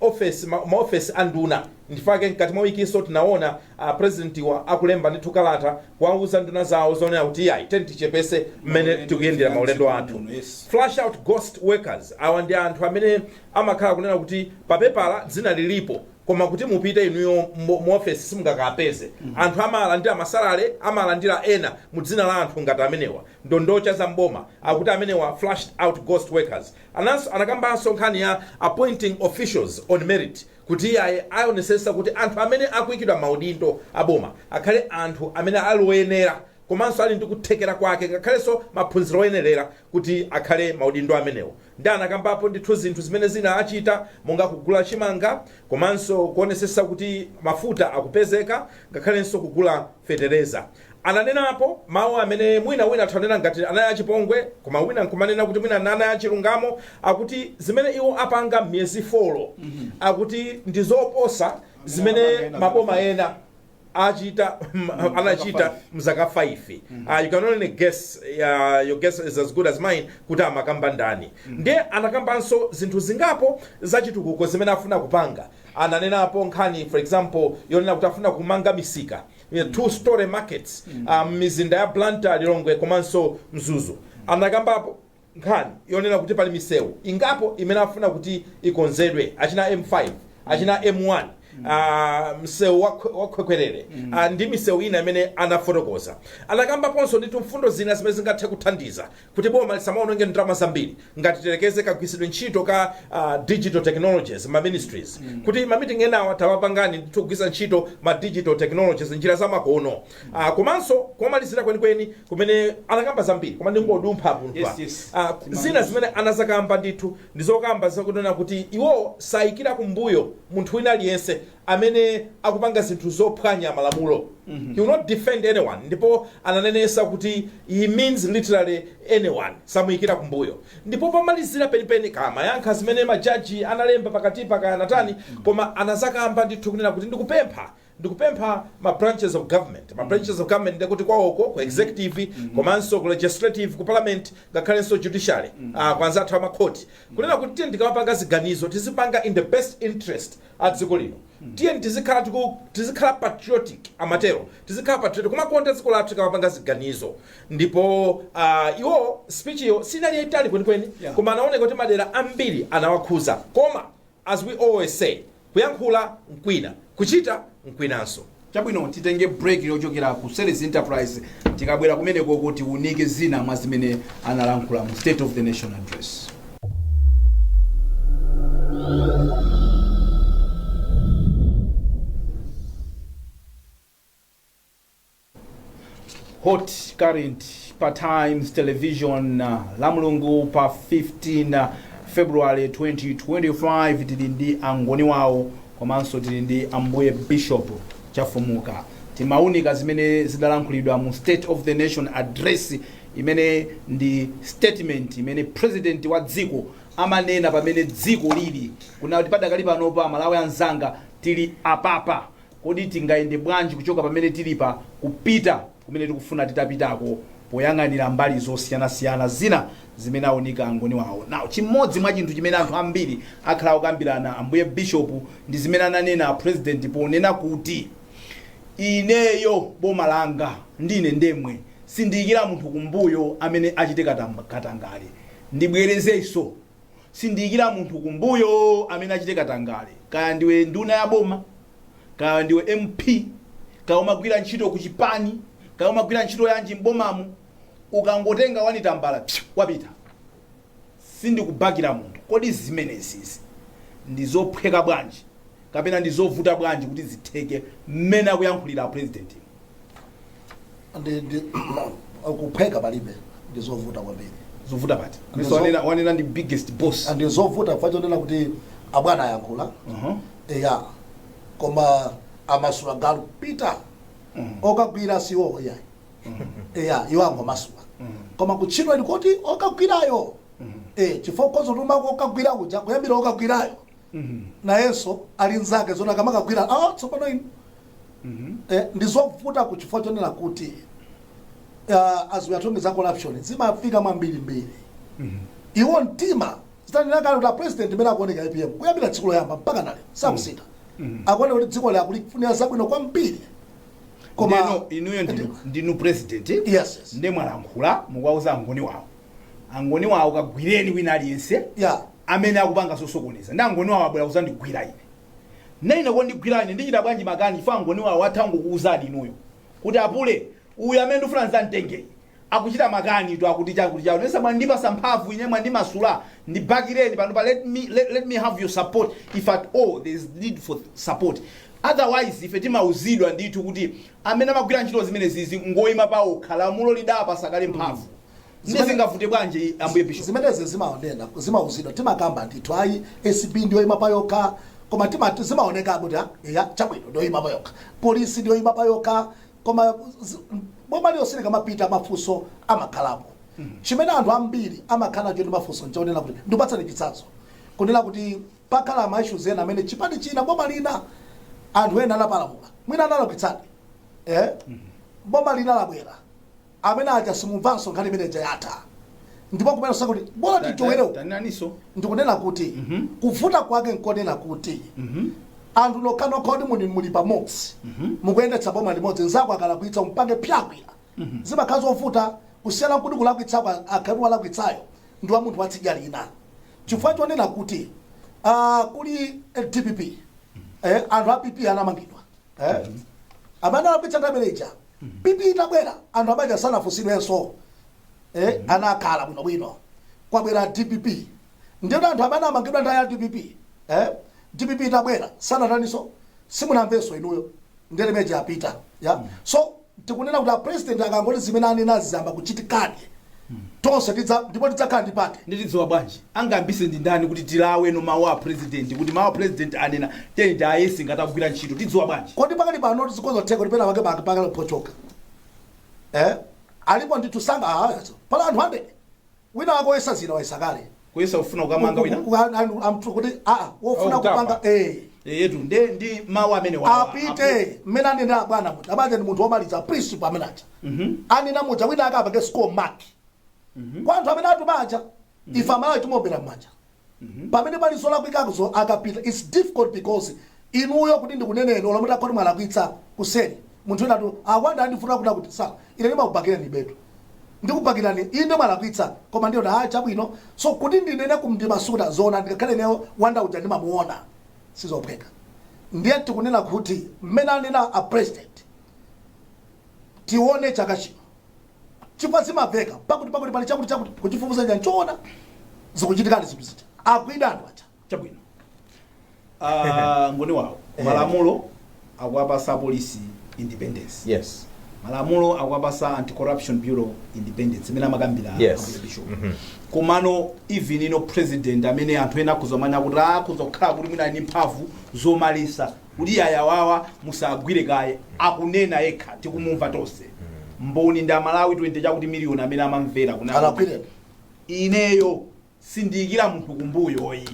office, maofesi a nduna. Ndifake mkati mwa wikinso tinaona president wa akulemba ndithu kalata kuwauza nduna zawo zonena kuti iyayi, teni tichepese mmene maulendo tikuyendera maulendo athu. Flush out ghost workers. Awa ndi anthu amene amakhala kunena kuti papepala dzina lilipo, koma kuti mupite inuyo mu ofesi simungakapeze. Anthu amalandira ma salary, amalandira ena mu dzina la anthu ngati amenewa, ndondocha za mboma, akuti amenewa flushed out ghost workers. Ananso anakambanso nkhani ya appointing officials on merit, kuti iyaye, aonesesa kuti anthu amene akuyikidwa maudindo aboma akhale anthu amene ali oyenera komanso ali ndi kuthekera kwake ngakhalenso maphunziro oyenerera kuti akhale maudindo amenewo. Ndi anakambapo ndithu zinthu zimene zina achita monga kugula chimanga komanso kuonesesa kuti mafuta akupezeka, ngakhalenso kugula fetereza. Ananenapo mawu amene mwina wina athanena ngati anali achipongwe, koma wina nkumanena kuti mwina anali achilungamo, akuti zimene iwo apanga m'miyezi 4 akuti ndi zoposa zimene apanga ena maboma zaka ena achita, anachita mzaka 5. You can only guess, your guess is as good as mine kuti amakamba ndani. Ndiye anakambanso zinthu zingapo zachitukuko zimene afuna kupanga. Ananenapo nkhani, for example, yonena kuti afuna kumanga misika, two story markets, mizinda ya Blantyre, Lilongwe komanso Mzuzu. Anakambapo nkhani yonena kuti pali misewu ingapo imene afuna kuti ikonzedwe, achina M5, achina M1, msewu wa Khwekhwerere, ndi misewu ina imene anafotokoza. Anakambaponso ndithu mfundo zina zimene zingathe kuthandiza kuti boma lisamaononge ndalama zambiri, ngati tilekeze kagwiritsidwe ntchito ka digital technologies ma ministries, kuti ma meeting enawa tawapangani ndithu kugwiritsa ntchito ma digital technologies, njira zamakono. Komanso komalizira kwenikweni kumene anakamba zambiri, koma ndingodumpha pumpha, zina zimene anazakamba ndithu ndizokamba zakunena kuti iwo sayikira kumbuyo munthu wina aliyense amene akupanga zinthu zophwanya malamulo. He will not defend anyone, ndipo ananenesa kuti he means literally anyone, samuyikira kumbuyo. Ndipo pomalizira penipeni kamayankha zimene majaji analemba pakatipa kayanatani, koma anazakamba ndithu kunena kuti ndikupempha Ndikupempha ma branches of government, ma branches of government ndekuti kwawoko ku executive, komanso ku legislative, ku parliament, ngakhalenso judiciary, kwa anzathu amakhoti, kunena kuti tiye tikamapanga ziganizo tizipanga in the best interest a dziko lino. Tiye tizikhala patriotic, amatero tizikhala patriotic, kumakonda dziko lathu tikamapanga ziganizo. Ndipo iwo speech iyo sinali yayitali kwenikweni, koma anaoneka kuti madera ambiri anawakhuza. Koma as we always say, kuyankhula nkwina, kuchita nkwinanso. Chabwino, titenge break yochokera ku Selly's Enterprise. Tikabwera kumeneko kuti unike zina mwa zimene analankhula mu State of the Nation Address. Hot Current pa Times Television, la Mulungu pa 15 February 2025. Tili ndi Angoni wawo komanso tili ndi Ambuye Bishop Chafumuka. Timaunika zimene zidalankhulidwa mu State of the Nation Address, imene ndi statement imene president wa dziko amanena pamene dziko lili kuna kuti padakali panopa, Malawi anzanga, tili apapa, kodi tingayende bwanji kuchoka pamene tilipa kupita kumene tikufuna titapitako, poyang'anira mbali zosiyanasiyana zina zimene aunika Angoni wawo. Now, chimodzi mwa chinthu chimene anthu ambiri akhala akukambirana, Ambuye Bishop, ndi zimene ananena a president ponena kuti, "Ineyo boma langa, ndine ndemwe, sindiyikira munthu kumbuyo amene achite katangale. Ndibwerezenso, sindiyikira munthu kumbuyo amene achite katangale, kaya ndiwe nduna ya boma, kaya ndiwe MP, kaya umagwira ntchito ku chipani, kaya umagwira ntchito yanji m'bomamu, ukangotenga wanitambala, pyu, wapita, sindikubakira munthu." Kodi zimenezizi ndi zophweka bwanji kapena ndi zovuta bwanji kuti zitheke mmene akuyankhulira president? Ndi kuphweka palibe, ndi zovuta kwambiri. Zovuta pati? Mr. Wanena ndi biggest boss. Ndi zovuta chifukwa chonena kuti abwana ayankhula, eya, koma amasula galu pita okagwira siwo iyayi. Eya, iwo angomasula, koma kutchedwa ili kuti okagwirayo, chifukwa kozo tumako okagwira kuja kuyambira okagwirayo nayenso ali nzake zona kamakagwira, tsopano inu, ndi zovuta kuchifukwa chonena kuti as we are talking za corruption, zimafika mwambirimbiri. Iwo mtima zitanena kale kuti a president imene akuoneka APM kuyambira tsiku loyamba mpaka nale sakusintha, akuoneka kuti dziko liakulifunira zabwino kwambiri, koma Ndeno inuyo ndinu president. Yes. Nde mwalankhula, mukuwauza Angoni wawo, "Angoni wawo, kagwireni wina aliyense amene akupanga zosokoneza." Ndi Angoni wawo abwera kuzandigwira ine. Naine kondigwira ine, ndichita bwanji makani? Ife Angoni wawo athangokuuzani inuyo kuti, "Apule, uyu amene ndifuna nzamtenge akuchita makani to, akuti chakuti chakuti." Nesa mwandipasa mphamvu ine, mwandimasula, ndibakireni pano pa let me have your support if at all there is need for support. Otherwise ife timauzidwa ndithu kuti amene amagwira ntchito zimenezizi ngoyima pawokha, lamulo lidapasa kale mphamvu. Ndi zingavute bwanji, Ambuye Bishop? Zimenezi zimaonena, zimauzidwa, timakamba ndithu, ayi, ACB ndiyoyima payokha, koma timati zimaoneka kuti iya, chabwino, ndiyoyima payokha, polisi ndiyoyima payokha, koma boma liyonse likamapita mafunso amakhalapo. Chimene anthu ambiri amakhala nacho ndi mafunso nchaonena kuti, ndikupatsani chitsanzo, kunena kuti pakhala ma issues ena amene chipani china, boma lina, anthu ena anapalamula, mwina analakwitsadi, boma lina labwera, amene aja simumvanso nkhani imene ija, yatha. Ndipo kumene sakuti bora tichowerewo. Tananiso. Ndikunena kuti kuvuta kwake nkonena kuti anthu nokhanokha kuti muli pamodzi, mukuyendetsa boma limodzi, nzako akalakwitsa umpange pyakwira, zimakhala zovuta kusiyana kuti kulakwitsako akhati walakwitsayo ndi wa munthu watsidya lina, chifukwa chonena kuti kuli DPP, anthu a PP anamangidwa, amene alakwitsa nthawi imene ija. PP itabwera, anthu amaja sanafunsidwenso, anakhala bwinobwino. Kwabwera DPP, ndiye anthu amene amangidwa nthawi ya DPP, DPP itabwera sanataniso, simunamvenso inuyo, ndiye limeji apita ya. So tikunena kuti a president akangoti zimene anena ziyamba kuchitikadi, tonse tidza ndipo tidzakhala ndi pate. Nditidziwa bwanji angambise ndi ndani kuti tilawe no mawu a president, kuti mawu a president anena teni tayesi ngati akugwira ntchito? Tidziwa bwanji? Kodi pakati pano tizikonzotheka kuti pena pake pake pakale kuphochoka, alipo ndithu sanga, pala anthu 100, wina wake wayesa zina, wayesa kale. Kuyesa kufuna kukamanga wina. Amthu kuti aa, wofuna Oh, kutapa. kupanga Yetu nde ndi mawu amene wawa. Apite mmene anena bwana muja, abanja ndi munthu womaliza principle amene aja anena muja, wina akapange score mark kwa anthu amene atumaja. Ife Amalawi timombera m'manja pamene pali zolakwikazo akapita. It's difficult because inuyo kuti ndikuneneni, olo mutakoti mwalakwitsa kuseri, munthu wina tu awanda andifuna kuda kuti sala ine ndimakubakirani betu, ndikubakirani inde mwalakwitsa, koma ndiyo ah, chabwino. So kuti ndinene kumndimasuta zona, ndikakhale newo wanda uja ndimamuona, sizophweka. Ndiye tikunena kuti mmene anena a President, tione chaka chino, chifukwa zimaveka pakuti pakuti pali chakuti chakuti, kuchifufuza nchoona zikuchitikani zinthu zija, agwida anthu aja. Chabwino. Ngoni wawo, malamulo akuwapasa polisi independence. Malamulo akuwapasa Anti-Corruption Bureau independence imene amakambira Ambuye Bishop. Komano even ino President amene anthu ena akuzomanya kuti akuzokhala kuti mwina ali ndi mphamvu zomalisa kuti ayawawa musagwire kaye, akunena yekha, tikumumva tonse, mboni ndi Amalawi 20 chakuti miliyoni amene amamvera kuna Alakwire. Ineyo sindiyikira munthu kumbuyoyi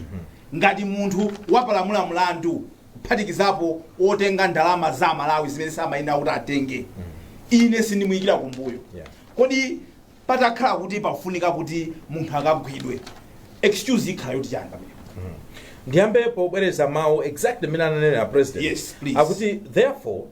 ngati munthu wapalamula mlandu, kuphatikizapo otenga ndalama za Malawi zimene samayenera kuti atenge, ine sindimuyikira kumbuyo. Kodi patakhala kuti pafunika kuti munthu akagwidwe, excuse ikhala yoti chani pamenepo? Ndiyambe pobwereza mawu exactly mmene ananena President. Yes, please. Akuti, "Therefore,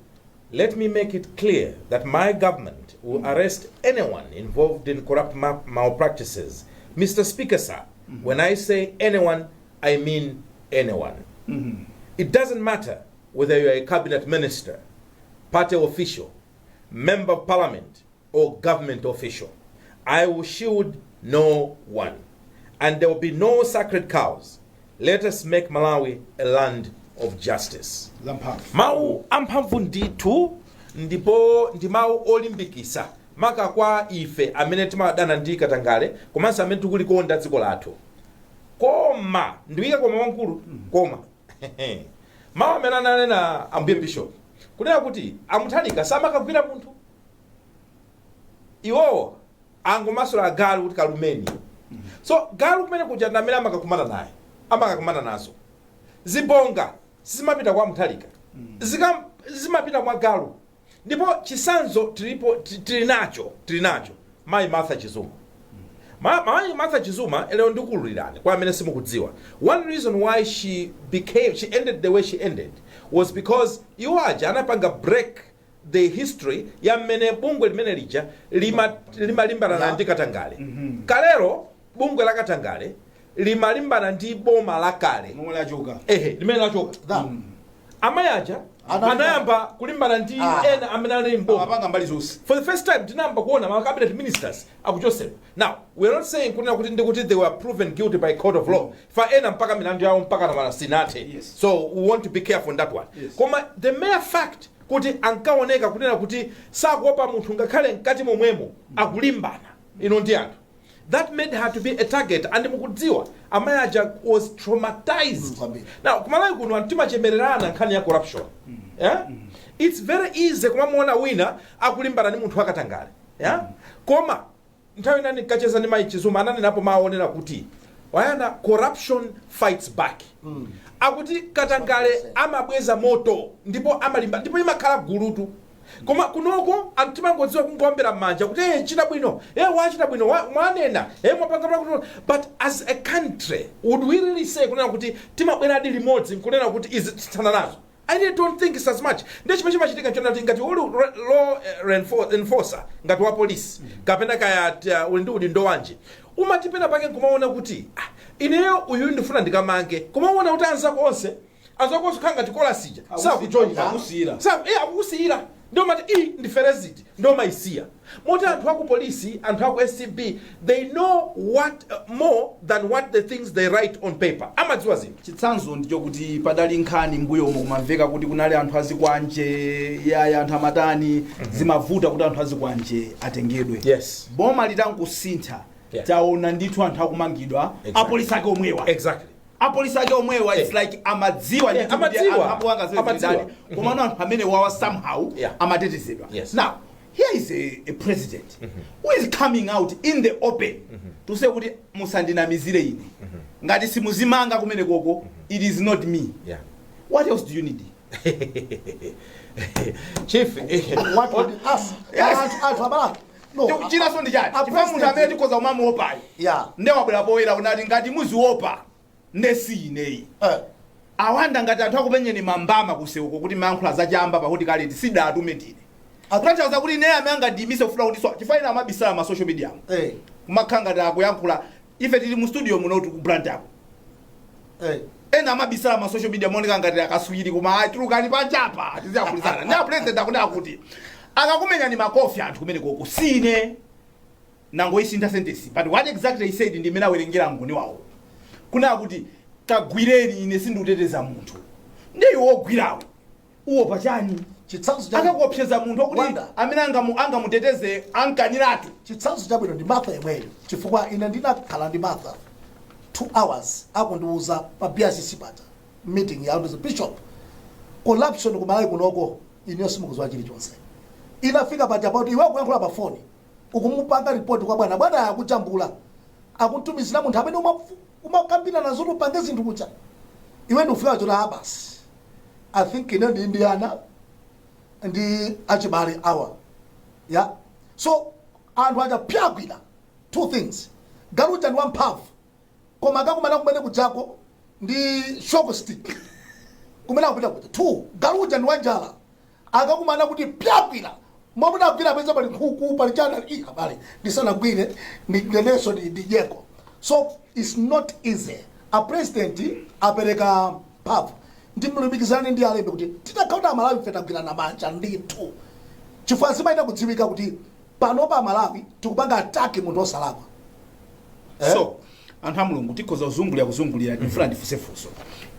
let me make it clear that my government will arrest anyone involved in corrupt malpractices. Mr. Speaker, sir, when I say anyone, I mean anyone. It doesn't matter whether you are a cabinet minister, party official, member of parliament or government official. I will shield no one, and there will be no sacred cows. Let us make Malawi a land of justice." Zamphamvu. Mawu amphamvu ndithu, ndipo ndi mawu olimbikisa maka kwa ife amene timadana ndi katangale komanso amene tikulikonda dziko lathu. Koma ndiyika koma wamkulu, koma mawu amene ananena Ambuye Bishop kunena kuti a Mutharika samakagwira munthu, iwowo angomasula agalu kuti kalumeni. So galu kumene kuja ndi amene amakakumana naye, amakakumana nazo zibonga, sizimapita kwa Mutharika. Zimapita kwa galu. Ndipo chisanzo tilipo, tili nacho mayi Martha Chizuma. Mayi Martha Chizuma, lero ndikululirani kwa amene simukudziwa, one reason why she ended the way she ended was because iwo aja anapanga break the history ya mmene bungwe limene lija limalimbana ndi katangale. Kalero bungwe la katangale limalimbana ndi boma lakale. Momwe lachoka. Ehe, limene lachoka. Amayi aja anayamba kulimbana ndi ena amene ali mboma. Amapanga mbali zonse. For the first time tinayamba kuona ma cabinet ministers akuchosedwa. Now, we are not saying kunena kuti ndikuti they were proven guilty by court of law, fa ena mpaka milandu yawo mpaka na sinathe. So we want to be careful on that one. Koma the mere fact kuti ankaoneka kunena kuti sakuopa munthu, ngakhale mkati momwemo akulimbana ino ndi anthu, that made her to be a target. And mukudziwa amayi aja was traumatized. Kwambiri. Now kumalawi kuno anthu timachemererana nkhani ya corruption, yeah? It's very easy kumamuona wina akulimbana ndi munthu akatangale, yeah? Koma nthawi inani nkacheza ndi mayi Chizuma, ananenapo maonera kuti wayana, corruption fights back. Akuti katangale amabweza moto ndipo amalimba ndipo imakhala gulutu. Koma kunoko anthu timangodziwa kungowombera m'manja kuti chita bwino, wachita bwino, mwanena, mwapanga pakuti. But as a country, would we really say kunena kuti timabweradi limodzi nkunena kuti izi tithana nazo? I really don't think it's as much. Ndiye chimene chimachitika nchona kuti ngati uli law enforcer, ngati wa polisi kapena kaya uli ndi udindo wanji, umati pena pake nkumaona kuti ah, ineyo uyu ndifuna ndikamange, kumaona kuti anzako onse khala ngati kolasija sakujoyina. Akusiyira. Akukusiyira. Ndio mati i ndifereziti ndio maisiya moti anthu aku polisi, anthu aku ACB, they know what more than what the things they write on paper. Amadziwa zinthu. Chitsanzo ndichokuti padali nkhani mbuyomo, kumamveka kuti kunali anthu azikwanje, yaya, anthu amatani, zimavuta kuti anthu azikwanje atengedwe. Boma litankusintha, taona ndithu anthu akumangidwa. Apolisi ake omwewa. Apolisi ake omwewa, it's like amadziwa ndithu kuti Amadziwa. anthu apo anga Amadziwa. zidani, komano anthu amene wawa somehow amatetezedwa. Now Here is a president who is coming out in the open to say kuti musandinamizire ine, ngati simuzimanga kumene koko, it is not me. What else do you need? Chief. What would us Yes. anthu abalaka, no. Chinaso ndi chati A chifukwa munthu amene tikhoza kumamuopayo nde wabwera poyera unati ngati muziopa, nde si ineyi. Awanda ngati anthu akupenyeni mambama kuseuko kuti mayankhula zachamba pakuti kale sidatume ndine, kutanthauza kuti ineyo amene angandiyimise kufuna kuti so chifukwa ine amabisala ma social media, kumakhala ngati akuyankhula. Ife tili mu studio muno, ku Blantyre, ena amabisala ma social media mooneka ngati akaswiri, koma ayi, tulukani panjapa tiziyankhulizana. Ndi a president akunena kuti akakumenyani makofi anthu kumene koko, sine. Nangoyisintha sentence, but what exactly he said ndi imene awerengera ngoni wawo, kunena kuti kagwireni, ine sindikuteteza munthu. Ndi iwe wogwirawe uwopa chani? Chitsanzo cha Akakuopseza munthu wakuti Wanda. amene angamuteteze ankaniratu. Chitsanzo chabwino ndi Martha yemweyo, chifukwa ine ndinakhala ndi Martha 2 hours akundiuza pa BICC paja, meeting ya ndizo, "Bishop, corruption kumalawi kunoko ineyo simukuziwa chilichonse. Inafika paja pakuti iwe akuyankhula pa foni, ukumupanga report kwa bwana, bwana akujambula, akutumizira munthu amene umakambirana nazo kuti upange zinthu kucha. Iwe ndikufika choti ah, basi, I think ine ndi ana ndi achibale awa." Yeah, so anthu aja pyagwira two things: galuja ndi wamphamvu, koma akakumana kumene kujako ndi shock stick kumene akupita kuja. Two, galuja ndi wanjala, akakumana kuti pyagwira mwakuti agwira apeza pali nkhuku, pali chana, i abale ndisanagwire ndinenso ndidyeko. So it's not easy. A president apereka mphamvu, ndimlumikizane ndi alembe kuti titakhala Amalawi ife tagwirana manja ndithu, chifukwa zimaita kudziwika kuti panopa Amalawi tikupanga attack munthu osalakwa. Eh? So anthu a Mulungu, tikhoza kuzungulira kuzungulira. Ndifuna ndifunsefunso: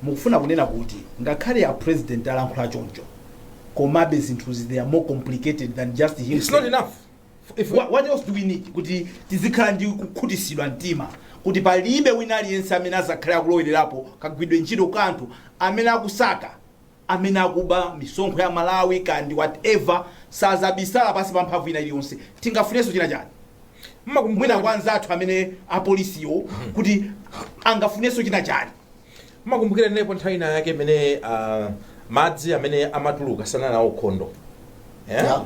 mukufuna kunena kuti ngakhale a president alankhula choncho, komabe zinthuzi they are more complicated than just him It's not saying? enough if What else do we need kuti tizikhala ndi kukhutisidwa mtima kuti palibe wina aliyense amene azakhale akulowererapo kagwidwe ntchito kanthu, amene akusaka, amene akuba misonkho ya Malawi kandi whatever, sazabisala pasi pa mphamvu ina iliyonse? Tingafunenso china chani mwina kwa anzathu amene apolisiwo kuti angafunenso china chani? Makumbukira nepo nthawi ina yake imene madzi amene amatuluka sanali aukhondo, yeah? Yeah.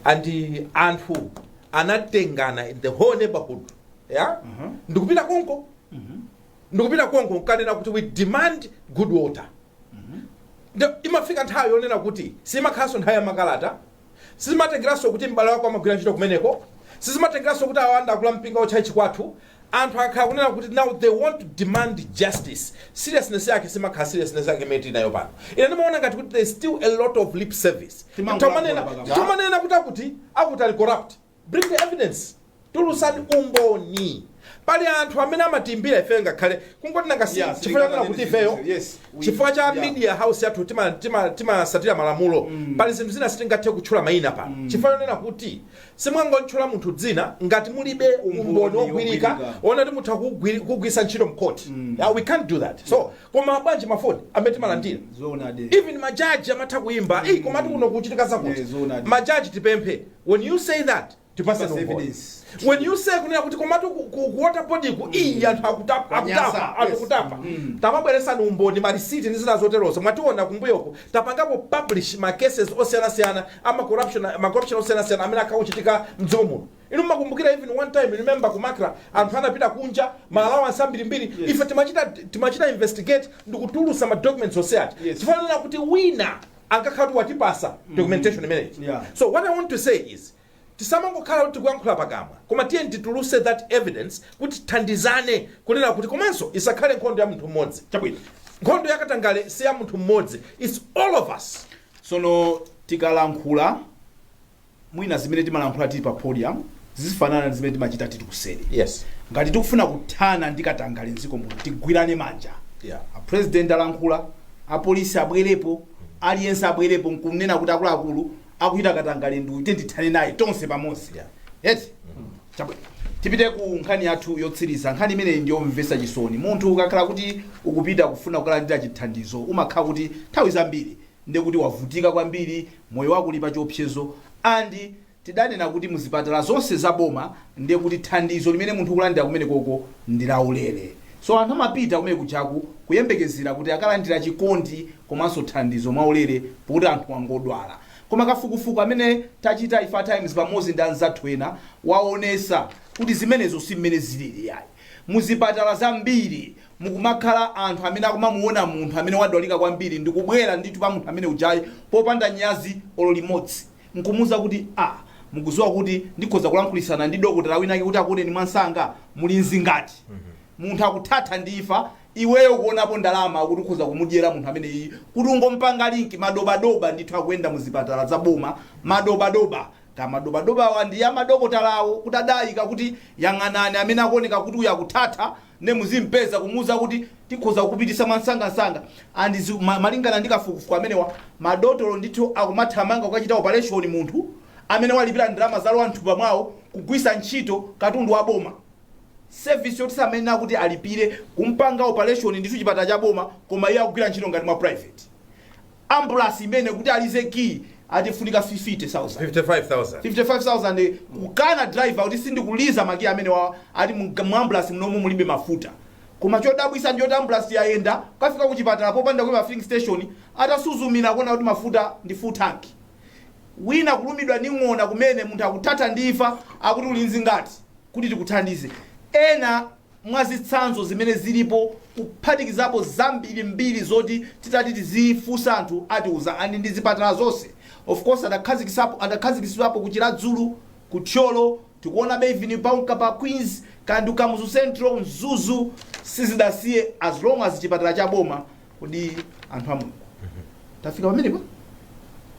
And anthu anatengana in the whole neighborhood, yeah? Ndikupita konko nkanena kuti we demand good water. Imafika nthawi yonena kuti simakhalanso nthawi ya makalata, sizimatengeranso kuti m'bale wako amagwira ntchito kumeneko, sizimatengeranso kuti awanda akula mpinga otchaichi kwathu. Anthu akhala kunena kuti now they want to demand justice. Seriousness yake simakhala seriousness yake imene tili nayo pano. Ine ndimaona ngati kuti there's still a lot of lip service. Timangolankhula pakamwa. Tomanena kuti akuti ali corrupt. Bring the evidence, tulusani umboni. Pali anthu amene amatiimbira ifeyo, ngakhale kungoti nanga si chifukwa chanena kuti ifeyo chifukwa cha media house yathu timasatira malamulo, pali zinthu zina sitingathe kutchula mayina pano, chifukwa chonena kuti simungangotchula munthu dzina ngati mulibe umboni umboni wogwirika wogwirika. ona kuti mutha kugwisa ntchito mkhoti. Yeah, we can't do that. So koma bwanji mafoni amene timalandira? Zoonadi. Even majaji amatha kuyimba, "Ei, komatu kuno kuchitika zakuti." Yeah, zoonadi. Majaji tipemphe, when you say that, tipase Tipase umboni. evidence. When you say kunena kuti komatu ku water board ku iyi anthu akutapa, Kwanyasa, akutapa anthu kutapa, tamabweresani umboni, marisiti ndi zina zoterozo. Mwationa kumbuyoko tapangapo publish ma cases osiyanasiyana ama corruption, ma corruption osiyanasiyana amene akauchitika mdziko muno. Inu mmakumbukira even one time, you remember ku MACRA anthu anapita kunja ma allowance ambirimbiri? Ife timachita investigate ndikutulusa ma documents onse aja, chifukwa kuti wina ankakhala kuti watipasa documentation imeneyi. So what I want to say is tisamangokhala kuti tikuyankhula pakamwa, koma tiye tituluse that evidence kuti tithandizane kunena kuti komanso isakhale nkhondo ya munthu mmodzi. Chabwino. Nkhondo yakatangale si ya munthu mmodzi, it's all of us. Sono tikalankhula, mwina zimene timalankhula tili pa podium zizifanana ndi zimene timachita tili kuseri. Ngati tikufuna kuthana ndi katangale mdziko muno, tigwirane manja. A president alankhula, apolisi abwerepo, aliyense abwerepo nkunena kuti akuluakulu, akuchita katangale ndi uyu, tithane naye tonse pamodzi. Eti chabwino, tipite ku nkhani yathu yotsiriza. Nkhani imeneyi ndiyomvetsa chisoni. Munthu ukakhala kuti ukupita kufuna kukalandira chithandizo, umakhala kuti nthawi zambiri ndekuti wavutika kwambiri, moyo wako uli pa chiopsezo, and Tidanena kuti muzipatala zonse za boma ndiye kuti thandizo limene munthu ukulandira kumene koko ndi laulere. So anthu amapita kumene kujaku kuyembekezera kuti akalandira chikondi komanso thandizo mwaulere, pokuti anthu angodwala. Koma kafukufuku amene tachita ife Times pamodzi ndi anzathu ena waonesa kuti zimenezo si mmene zilili yayi. Muzipatala zambiri mukumakhala anthu amene akumamuona munthu amene wadwalika kwambiri ndikubwera ndithu pa munthu amene ujayi popanda nyazi olo limodzi, nkumuza kuti, "A, mukuziwa kuti ndikhoza kulankhulitsana ndi dokotala winake kuti akuoneni mwansanga? Muli mzingati?" Munthu akuthatha ndifa, iweyo kuonapo ndalama kuti ukhoza kumudyera munthu amene iyi kuti ungompanga link. Madobadoba ndithu akuyenda muzipatala za boma, madobadoba. Kamadobadobawa ndi amadokotalawo kuti adayika kuti yang'anani amene akuoneka kuti uyu akuthatha, ne muzimpeza kumuuza kuti tikhoza kukupitisa mwansangasanga. And malingana ndi kafukufuku amenewa, madotolo ndithu akumathamanga kukachita operation munthu amene walipira ndalama zalowa mthumba mwawo, kugwisa ntchito katundu wa boma, service yoti samene akuti alipire kumpanga operation ndithu chipatala cha boma, koma iye akugwira ntchito ngati mwa private. Ambulance imene kuti alize key atifunika 50,000. 55,000. 55,000. Kukana driver kuti sindikuliza makiyi amene wa ati mu ambulance mnomo mulibe mafuta. Koma chodabwisa ndiyoti ambulance yayenda kafika kuchipatala popanda kuima filling station, atasuzumira kuona kuti mafuta ndi full tank. Wina kulumidwa ndi ng'ona kumene, munthu akuthatha ndifa, akuti uli mzingati kuti tikuthandize? Ena mwa zitsanzo zimene zilipo, kuphatikizapo zambirimbiri zoti titati tizifunsa anthu atiuza. And ndi zipatala zonse, of course adakhazikitsidwapo ku Chiradzulu, ku Thyolo, tikuona even paunka pa Queens kandi Kamuzu Central, Mzuzu, sizidasiye as long as chipatala cha boma. Kodi anthu a Mulungu, tafika pamenepa?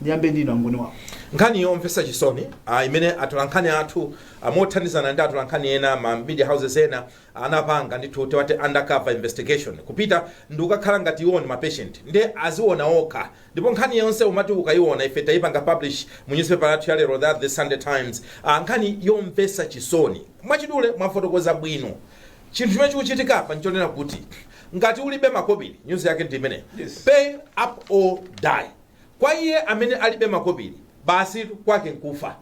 Ndiyambe ndino, angoni wawo. Nkhani yomvetsa chisoni imene atolankhani athu mothandizana ndi atolankhani ena, ma media houses ena, anapanga ndithu tiwati undercover investigation, kupita ndi kukakhala ngati iwo ndi ma patient, ndi aziona okha. Ndipo nkhani yonse umati ukayiona, ife tayipanga publish mu newspaper yathu ya lero, that The Sunday Times. Nkhani yomvetsa chisoni. Mwachidule, mwafotokoza bwino chinthu chimene chikuchitika apa nchonena kuti ngati ulibe makobiri, news yake ndi imeneyo. Pay up or die. Kwa iye amene alibe makobiri, basi, kwake nkufa.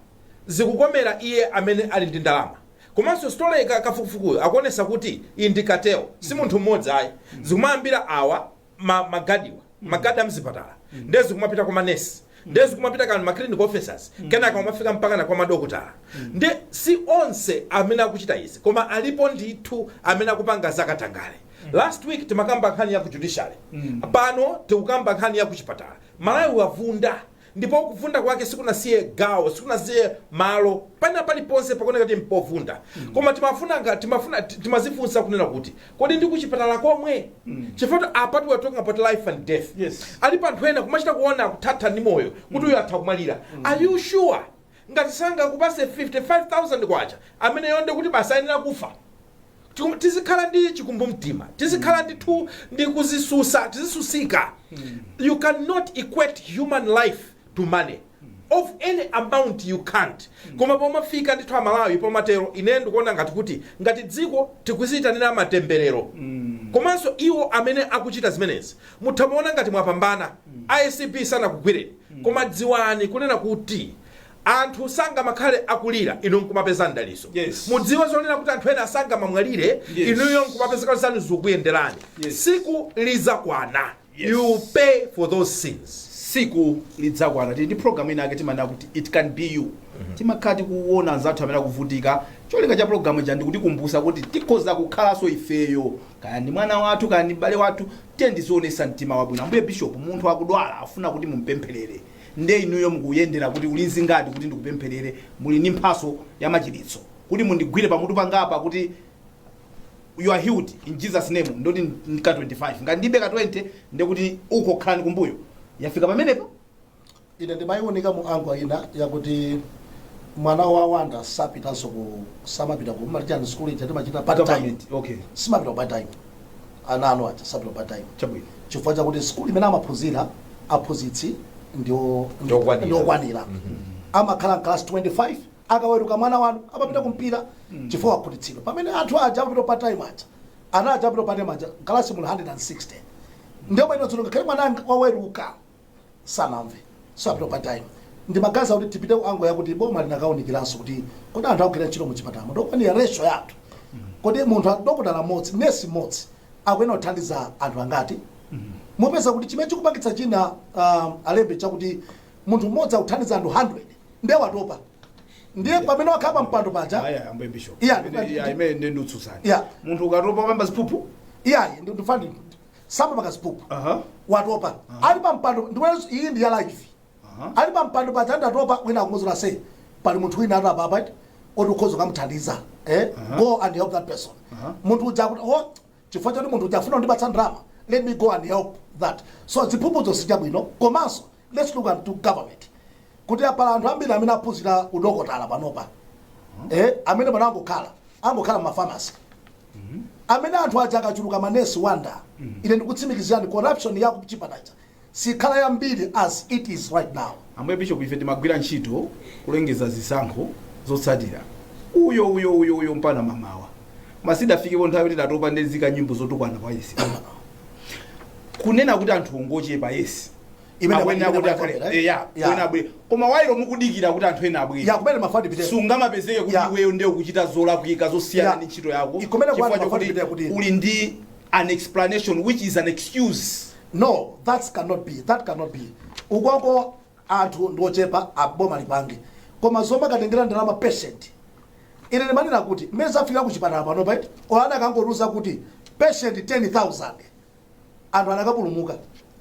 Zikukomera iye amene ali ndi ndalama. Komanso story kafukufukuyo akuonesa kuti iyi ndi cartel, si munthu mmodzi ayi. Zikumayambira awa magadiwa, magadi amzipatala, ndiye zikumapita kwa manesi, ndiye zikumapita kanu ma clinical officers, kenaka umafika mpaka na kwa madokotala. Ndi si onse amene akuchita izi, koma alipo ndithu amene akupanga zakatangale. Last week timakamba nkhani ya ku judiciary, pano tikukamba nkhani ya kuchipatala. Malawi wavunda, ndipo kuvunda kwake sikunasiye gawo, sikunasiye malo. Pana paliponse pakuoneka kuti mpovunda. Koma timafuna timazifunsa kunena kuti kodi ndi kuchipatala komwe? Chifukwa apa we are talking about life and death. Alipo anthu ena kumachita kuona kuthatha ndi moyo kuti uyu atha kumwalira. Are you sure ngati sangakupase 55,000 kwacha amene yonde kuti basi ayenera kufa? Tizikhala ndi chikumbumtima, tizikhala ndithu ndi kuzisusa, tizisusika. You cannot equate human life to money of any amount, you can't. Koma pomafika ndithu Amalawi pomatero, ine ndikuona ngati kuti ngati dziko tikuziyitanira matemberero. Komanso iwo amene akuchita zimenezi, mutha muona ngati mwapambana, ACB sanakugwireni, koma dziwani kunena kuti anthu sangamakhale akulira inu nkumapeza mdaliso. Mudziwe zonena kuti anthu ena sangamamwalire inuyo nkumapeza zanu zikuyenderani. Siku lizakwana. You pay for those sins. Siku lidzakwana. Tili ndi program ina yake timanena kuti "It Can Be You". Timakhala tikuona anzathu amene akuvutika. Cholinga cha program ija ndikutikumbusa kuti tikhoza kukhalanso ifeyo, kaya ndi mwana wathu, kaya ndi m'bale wathu. Tiye ndizionesa mtima wabwino. Ambuye Bishop, munthu akudwala, afuna kuti mumpempherere, nde inuyo mukuyendera kuti uli nzingati kuti ndikupempherere, muli ndi mphaso ya machiritso, kuti mundigwire pamutu pangapa kuti "You are healed in Jesus' name," ndoti nka 25, ngati ndibe ka 20, ndekuti uko khalani kumbuyo. Yafika pamenepo. Ine ndimayioneka mu angle ina yakuti mwana wa Wanda sapitanso ku, samapita ku matichani school ija timachita part time. Government, okay. Simapita ku part time, ana anu aja sapita ku part time Chabwino. chifukwa chakuti school imene amaphunzira aphunzitsi ndio Ndiokwanira. Ndiokwanira. Amakhala class 25. Akaweruka mwana wanu amapita kumpira chifukwa wakhutitsidwa, pamene anthu aja amapita part time aja, ana aja amapita part time aja, kalasi muli 160. Ndiyo bwino tsono ngakhale mwana waweruka sanamve, so apita part time. Ndimagaza kuti tipite ku angle yakuti boma linakaunikiranso kuti kodi anthu akugwira ntchito muchipatala ndokwanira ratio yathu, kodi munthu, dokotala mmodzi, nesi mmodzi akuyenera kuthandiza anthu angati? Mupeza kuti chimene chikupangitsa china, alembe chakuti munthu mmodzi akuthandiza anthu 100, ndiye watopa, ndiye pamene wakhala pa mpando paja. Aya, ambuye bishop. Yeah. Imene ndi ndutsutsani. Munthu ukatopa pamba ziphuphu. Iyayi, ndifani samba pakaziphuphu. Watopa ali pa mpando, ndiwenso iyi ndi ya life. Ali pa mpando paja, ndatopa, wina akumuzula se pali munthu wina ati apapa oti ukhoza ukamuthandiza, eh? Go and help that person. Munthu uja akuti, "Oh, chifukwa choti munthu uja afuna kundipatsa ndalama, let me go and help that." So ziphuphuzo sichabwino. Komanso let's look at to government kuti apala anthu ambiri amene aphunzira udokotala panopa, eh, amene pano angokhala mumafamasi, amene anthu aja akachuluka manesi wanda, ine ndikutsimikizirani corruption ya kuchipatala sikhala yambiri as it is right now. Ambuye bishop, ife timagwira ntchito kulengeza zisankho zotsatira uyo uyo uyo uyo mpana mamawa, masidafikepo nthawi kuti tatopa ndezika nyimbo zotukwana kwa isi kunena kuti anthu ongochepa, yes. Akuyenera Imene kuti akhale makomera, eh, ya Ya. kuyenera abwere, koma while mukudikira kuti anthu ena abwere, Ya, kumene mafati pitera. Sungamapezeke kuti iweyo ndiye ukuchita zolakwika zosiyana ndi ntchito yako Ikumene chifukwa kwanu chokuti mafati pitera kuti uli ndi an explanation which is an excuse. No, that cannot be, that cannot be. Ukoko anthu ndiochepa, aboma lipange, koma zomwe akatengera ndalama patient, ine ndimanena kuti mmene zafika kuchipatala pano paiti olana akangoruza kuti patient 10,000, anthu anakapulumuka,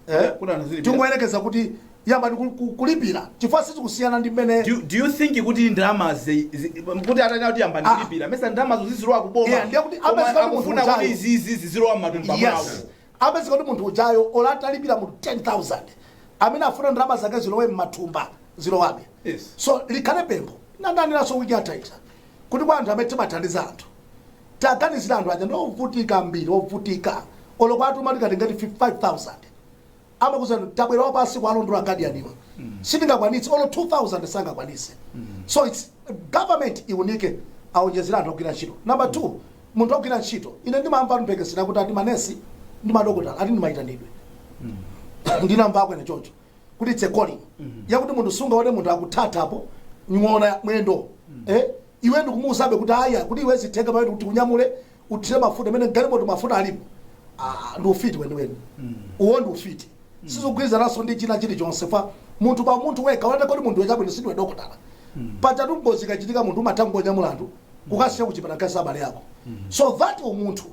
eh? Kuti anthu azilipira. Tingoyerekeza kuti yamba ndi kulipira chifukwa sizikusiyana ndi mmene Do you think kuti ndalama kuti atanena kuti yamba ndilipira, mesa ndalamazo zizilowa kuboma? Yeah, ndiye kuti Koma amazika kuti akufuna munthu kuti ujayo. izizi zizilowa m'matumba mwawo. Yes, apezeka kuti munthu ujayo olatalipira munthu 10,000, amene afuna ndalama zake zilowe m'mathumba, zilowabe. So likhale pempho nandaniranso wiki yathaita kuti kwa anthu amene timathandiza anthu, taganizira anthu aja ndiovutika mbiri, ovutika. Olo kwatuma tikatengati 5000, amakuza tabwerawo pasi kualondola guardianiwa, sitingakwanitse, olo 2000 sangakwanitse. So it's government iunike, aonjezera anthu ogwira ntchito. Number two, munthu ogwira ntchito, ine ndimamva mphekesera kuti ati manesi ndi madokotala ati ndimayitanidwe, ndinamva akwene choncho kuti it's a calling yakuti munthu sungaone munthu akuthathapo ng'ona mwendo, eh, iwe ndikumuuzabe kuti aya, kuti iwe zithenga pamene kuti unyamule uthire mafuta imene galimoto mafuta alipo. Ah, ndi ufiti weniweni uwo, ndi ufiti, sizikugwirizananso ndi china chilichonse. Fa munthu pa munthu wekha unati kodi munthu wechabwino sindiwe dokotala pachatu, ngozi ikachitika munthu umatha kungonyamula anthu kukasiya kuchipatala kasi abale yako. So that umunthu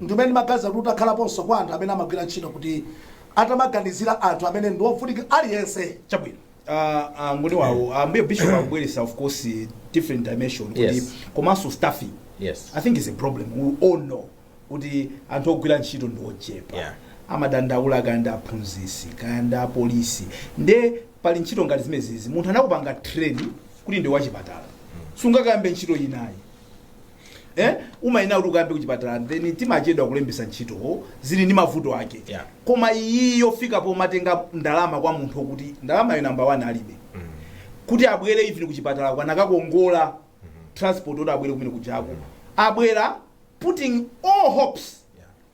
ndimene ndimagaza kuti utakhalaponso kwa anthu amene amagwira ntchito, kuti atamaganizira anthu amene ndi ovutika aliyense. Chabwino, ngoni wawo ambuye bishop akubweretsa of course different dimension kuti komanso staffing I think is a problem. We all know kuti anthu ogwira ntchito ndi ochepa. Amadandaula kaya ndi aphunzitsi, kaya ndi apolisi, nde pali ntchito ngati zimenezizi, munthu anakupanga train kuti ndi wachipatala, sungakayambe ntchito inayi, eh? Umayina kuti ukayambe kuchipatala, then timachedwa kulembesa ntchito, zili ndi mavuto ake. Koma iyi yofika pomatenga ndalama kwa munthu kuti ndalamayo number one alibe kuti abwere even kuchipatala, kwanakakongola transport kuti abwere kumene kujako, abwera putting all hopes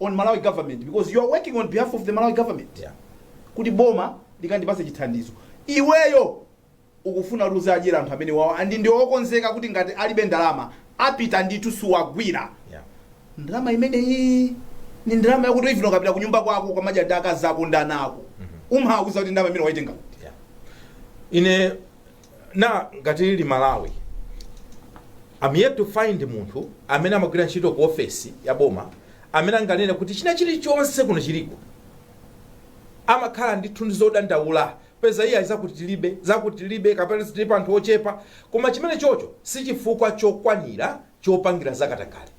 on Malawi government, because you are working on behalf of the Malawi government, kuti boma likandipase chithandizo. Iweyo ukufuna kuti uzadyera anthu amene wawo andi ndi okonzeka kuti ngati alibe ndalama apita ndithu, suwagwira. Ndalama imeneyi ni ndalama yakuti even ukapita kunyumba kwako ukamadya ndi akazi ako ndi ana ako, umawuza kuti ndalama imene waitenga kuti. Yeah. Ine na ngati lili Malawi, I'm yet to find munthu amene amagwira ntchito ku ofesi ya boma amene anganene kuti china chilichonse kuno chiliko. Amakhala ndithu ndi zodandaula, peza iye zakuti tilibe, zakuti tilibe, kapena tilipo anthu ochepa, koma chimene chocho si chifukwa chokwanira chopangira zakatangale.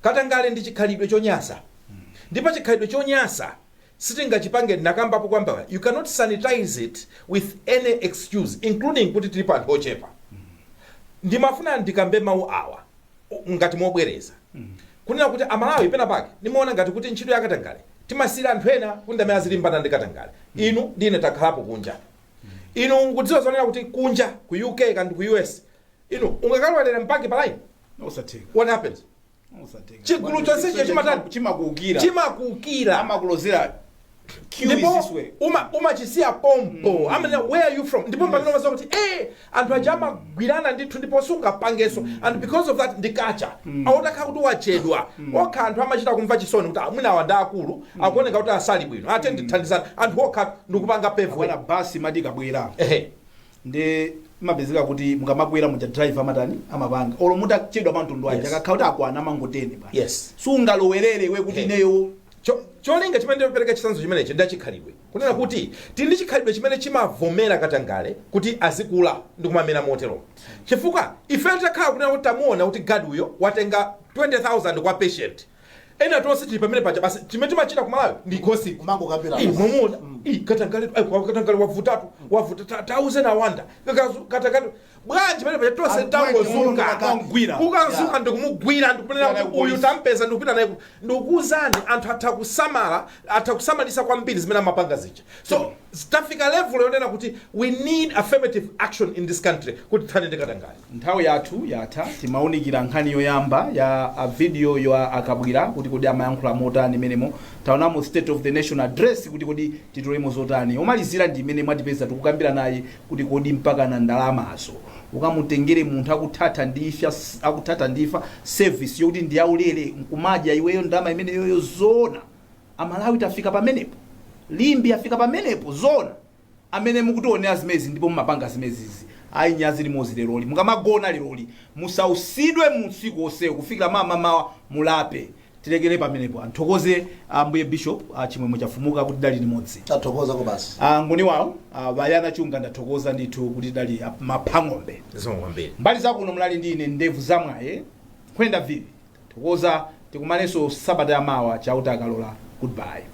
Katangale ndi chikhalidwe chonyasa, ndipo chikhalidwe chonyasa sitingachipange, nakambapo kwamba you cannot sanitize it with any excuse, including kuti tilipo anthu ochepa. Ndimafuna ndikambe mawu awa ngati mobwereza kunena kuti Amalawi pena pake nimaona ngati kuti ntchito ya katangale timasiyira anthu ena kuti amene azilimbana ndi katangale. Inu ndine takhalapo kunja, inu mukudziwa zonena kuti kunja ku UK kandi ku US, inu ungakalowelere mpaki pa line? Osatheka. What happens? Osatheka. Chigulu chonsecho chimatani? Chimakuukira. Chimakuukira. Amakulozera. Queue is Ndipo this way. Umachisiya pompo. Amene, "Where are you from?" Ndipo pamene umaziwa kuti anthu aja amagwirana ndithu, ndipo sungapangenso. And because of that, ndikacha autakhala kuti wachedwa okha, anthu amachita kumva chisoni kuti amwina awa ndi akulu, akuoneka kuti asali bwino, ate ndithandizana anthu okha ndikupanga pave way. Bwana, basi mati kabwera, Ehe. ndi imapezeka kuti mukamakwera muja, driver amatani? Amapanga olo mutachedwa pa mtundu wanje, akakhala kuti akwana amangotene basi. Sungalowerere we kuti ineyo. Cholinga chimene ndimapereka chitsanzo chimenechi ndachikhalidwe, kunena kuti tili ndi chikhalidwe chimene chimavomera katangale kuti azikula ndi kumamera motero, chifukwa ife titakhala kunena kuti tamuona kuti guard uyo watenga 20,000 kwa patient, ena tonse tili pamene paja, basi chimene timachita kumalawi ndi gossip. Kumangokambirana. Ih, mwamuona? Ih, katangale, ai, kwa katangale wavutatu, wavuta, tauze na wanda katangale bwanji pamene paja tonse Anthu tangozuka Kangwira. kukanzuka ndikumugwira, ndikunena Kupita kuti naye uyu ku tampeza, ndikupita naye ndikukuwuzani, anthu atha kusamala, atha kusamalisa kwambiri zimene amapanga zija. So tafika level yonena kuti we need affirmative action in this country kuti tithane ndi katangale. Nthawi yathu yatha. Timaunikira nkhani yoyamba ya a video ya Akabwira, kuti kodi amayankhula motani imenemo. Taonamo State of the Nation Address, kuti kodi titolemo zotani. Omalizira ndi imene mwatipeza tikukambira naye, kuti kodi mpaka na ndalamazo ukamutengere munthu akuthatha ndifa, akuthatha ndifa, service yokuti ndi yaulere, nkumadya iweyo ndalama imeneyoyo? Zona Amalawi tafika pamenepo? Limbi afika pamenepo? Zona amene mukutionera zimezi ndipo mumapanga zimezizi, ayi, nyazi limodzi leroli. Mukamagona leroli, musausidwe mu usiku onsewo kufikira mamawa, mulape. Tilekere pamenepo. Anthokoze ambuye Bishop Chimwemwe Chafumuka kuti dali limodzi. Tathokoza ko basi. Ngoni wawo Vayana Chunga, ndathokoza ndithu kuti dali maphang'ombe. Zikomo kwambiri. Mbali zakuno mulali ndi ine, ndevu zamwaye, Nkhwenda Vivi. Thokoza, tikumanenso sabata yamawa, Chauta akalola. Goodbye.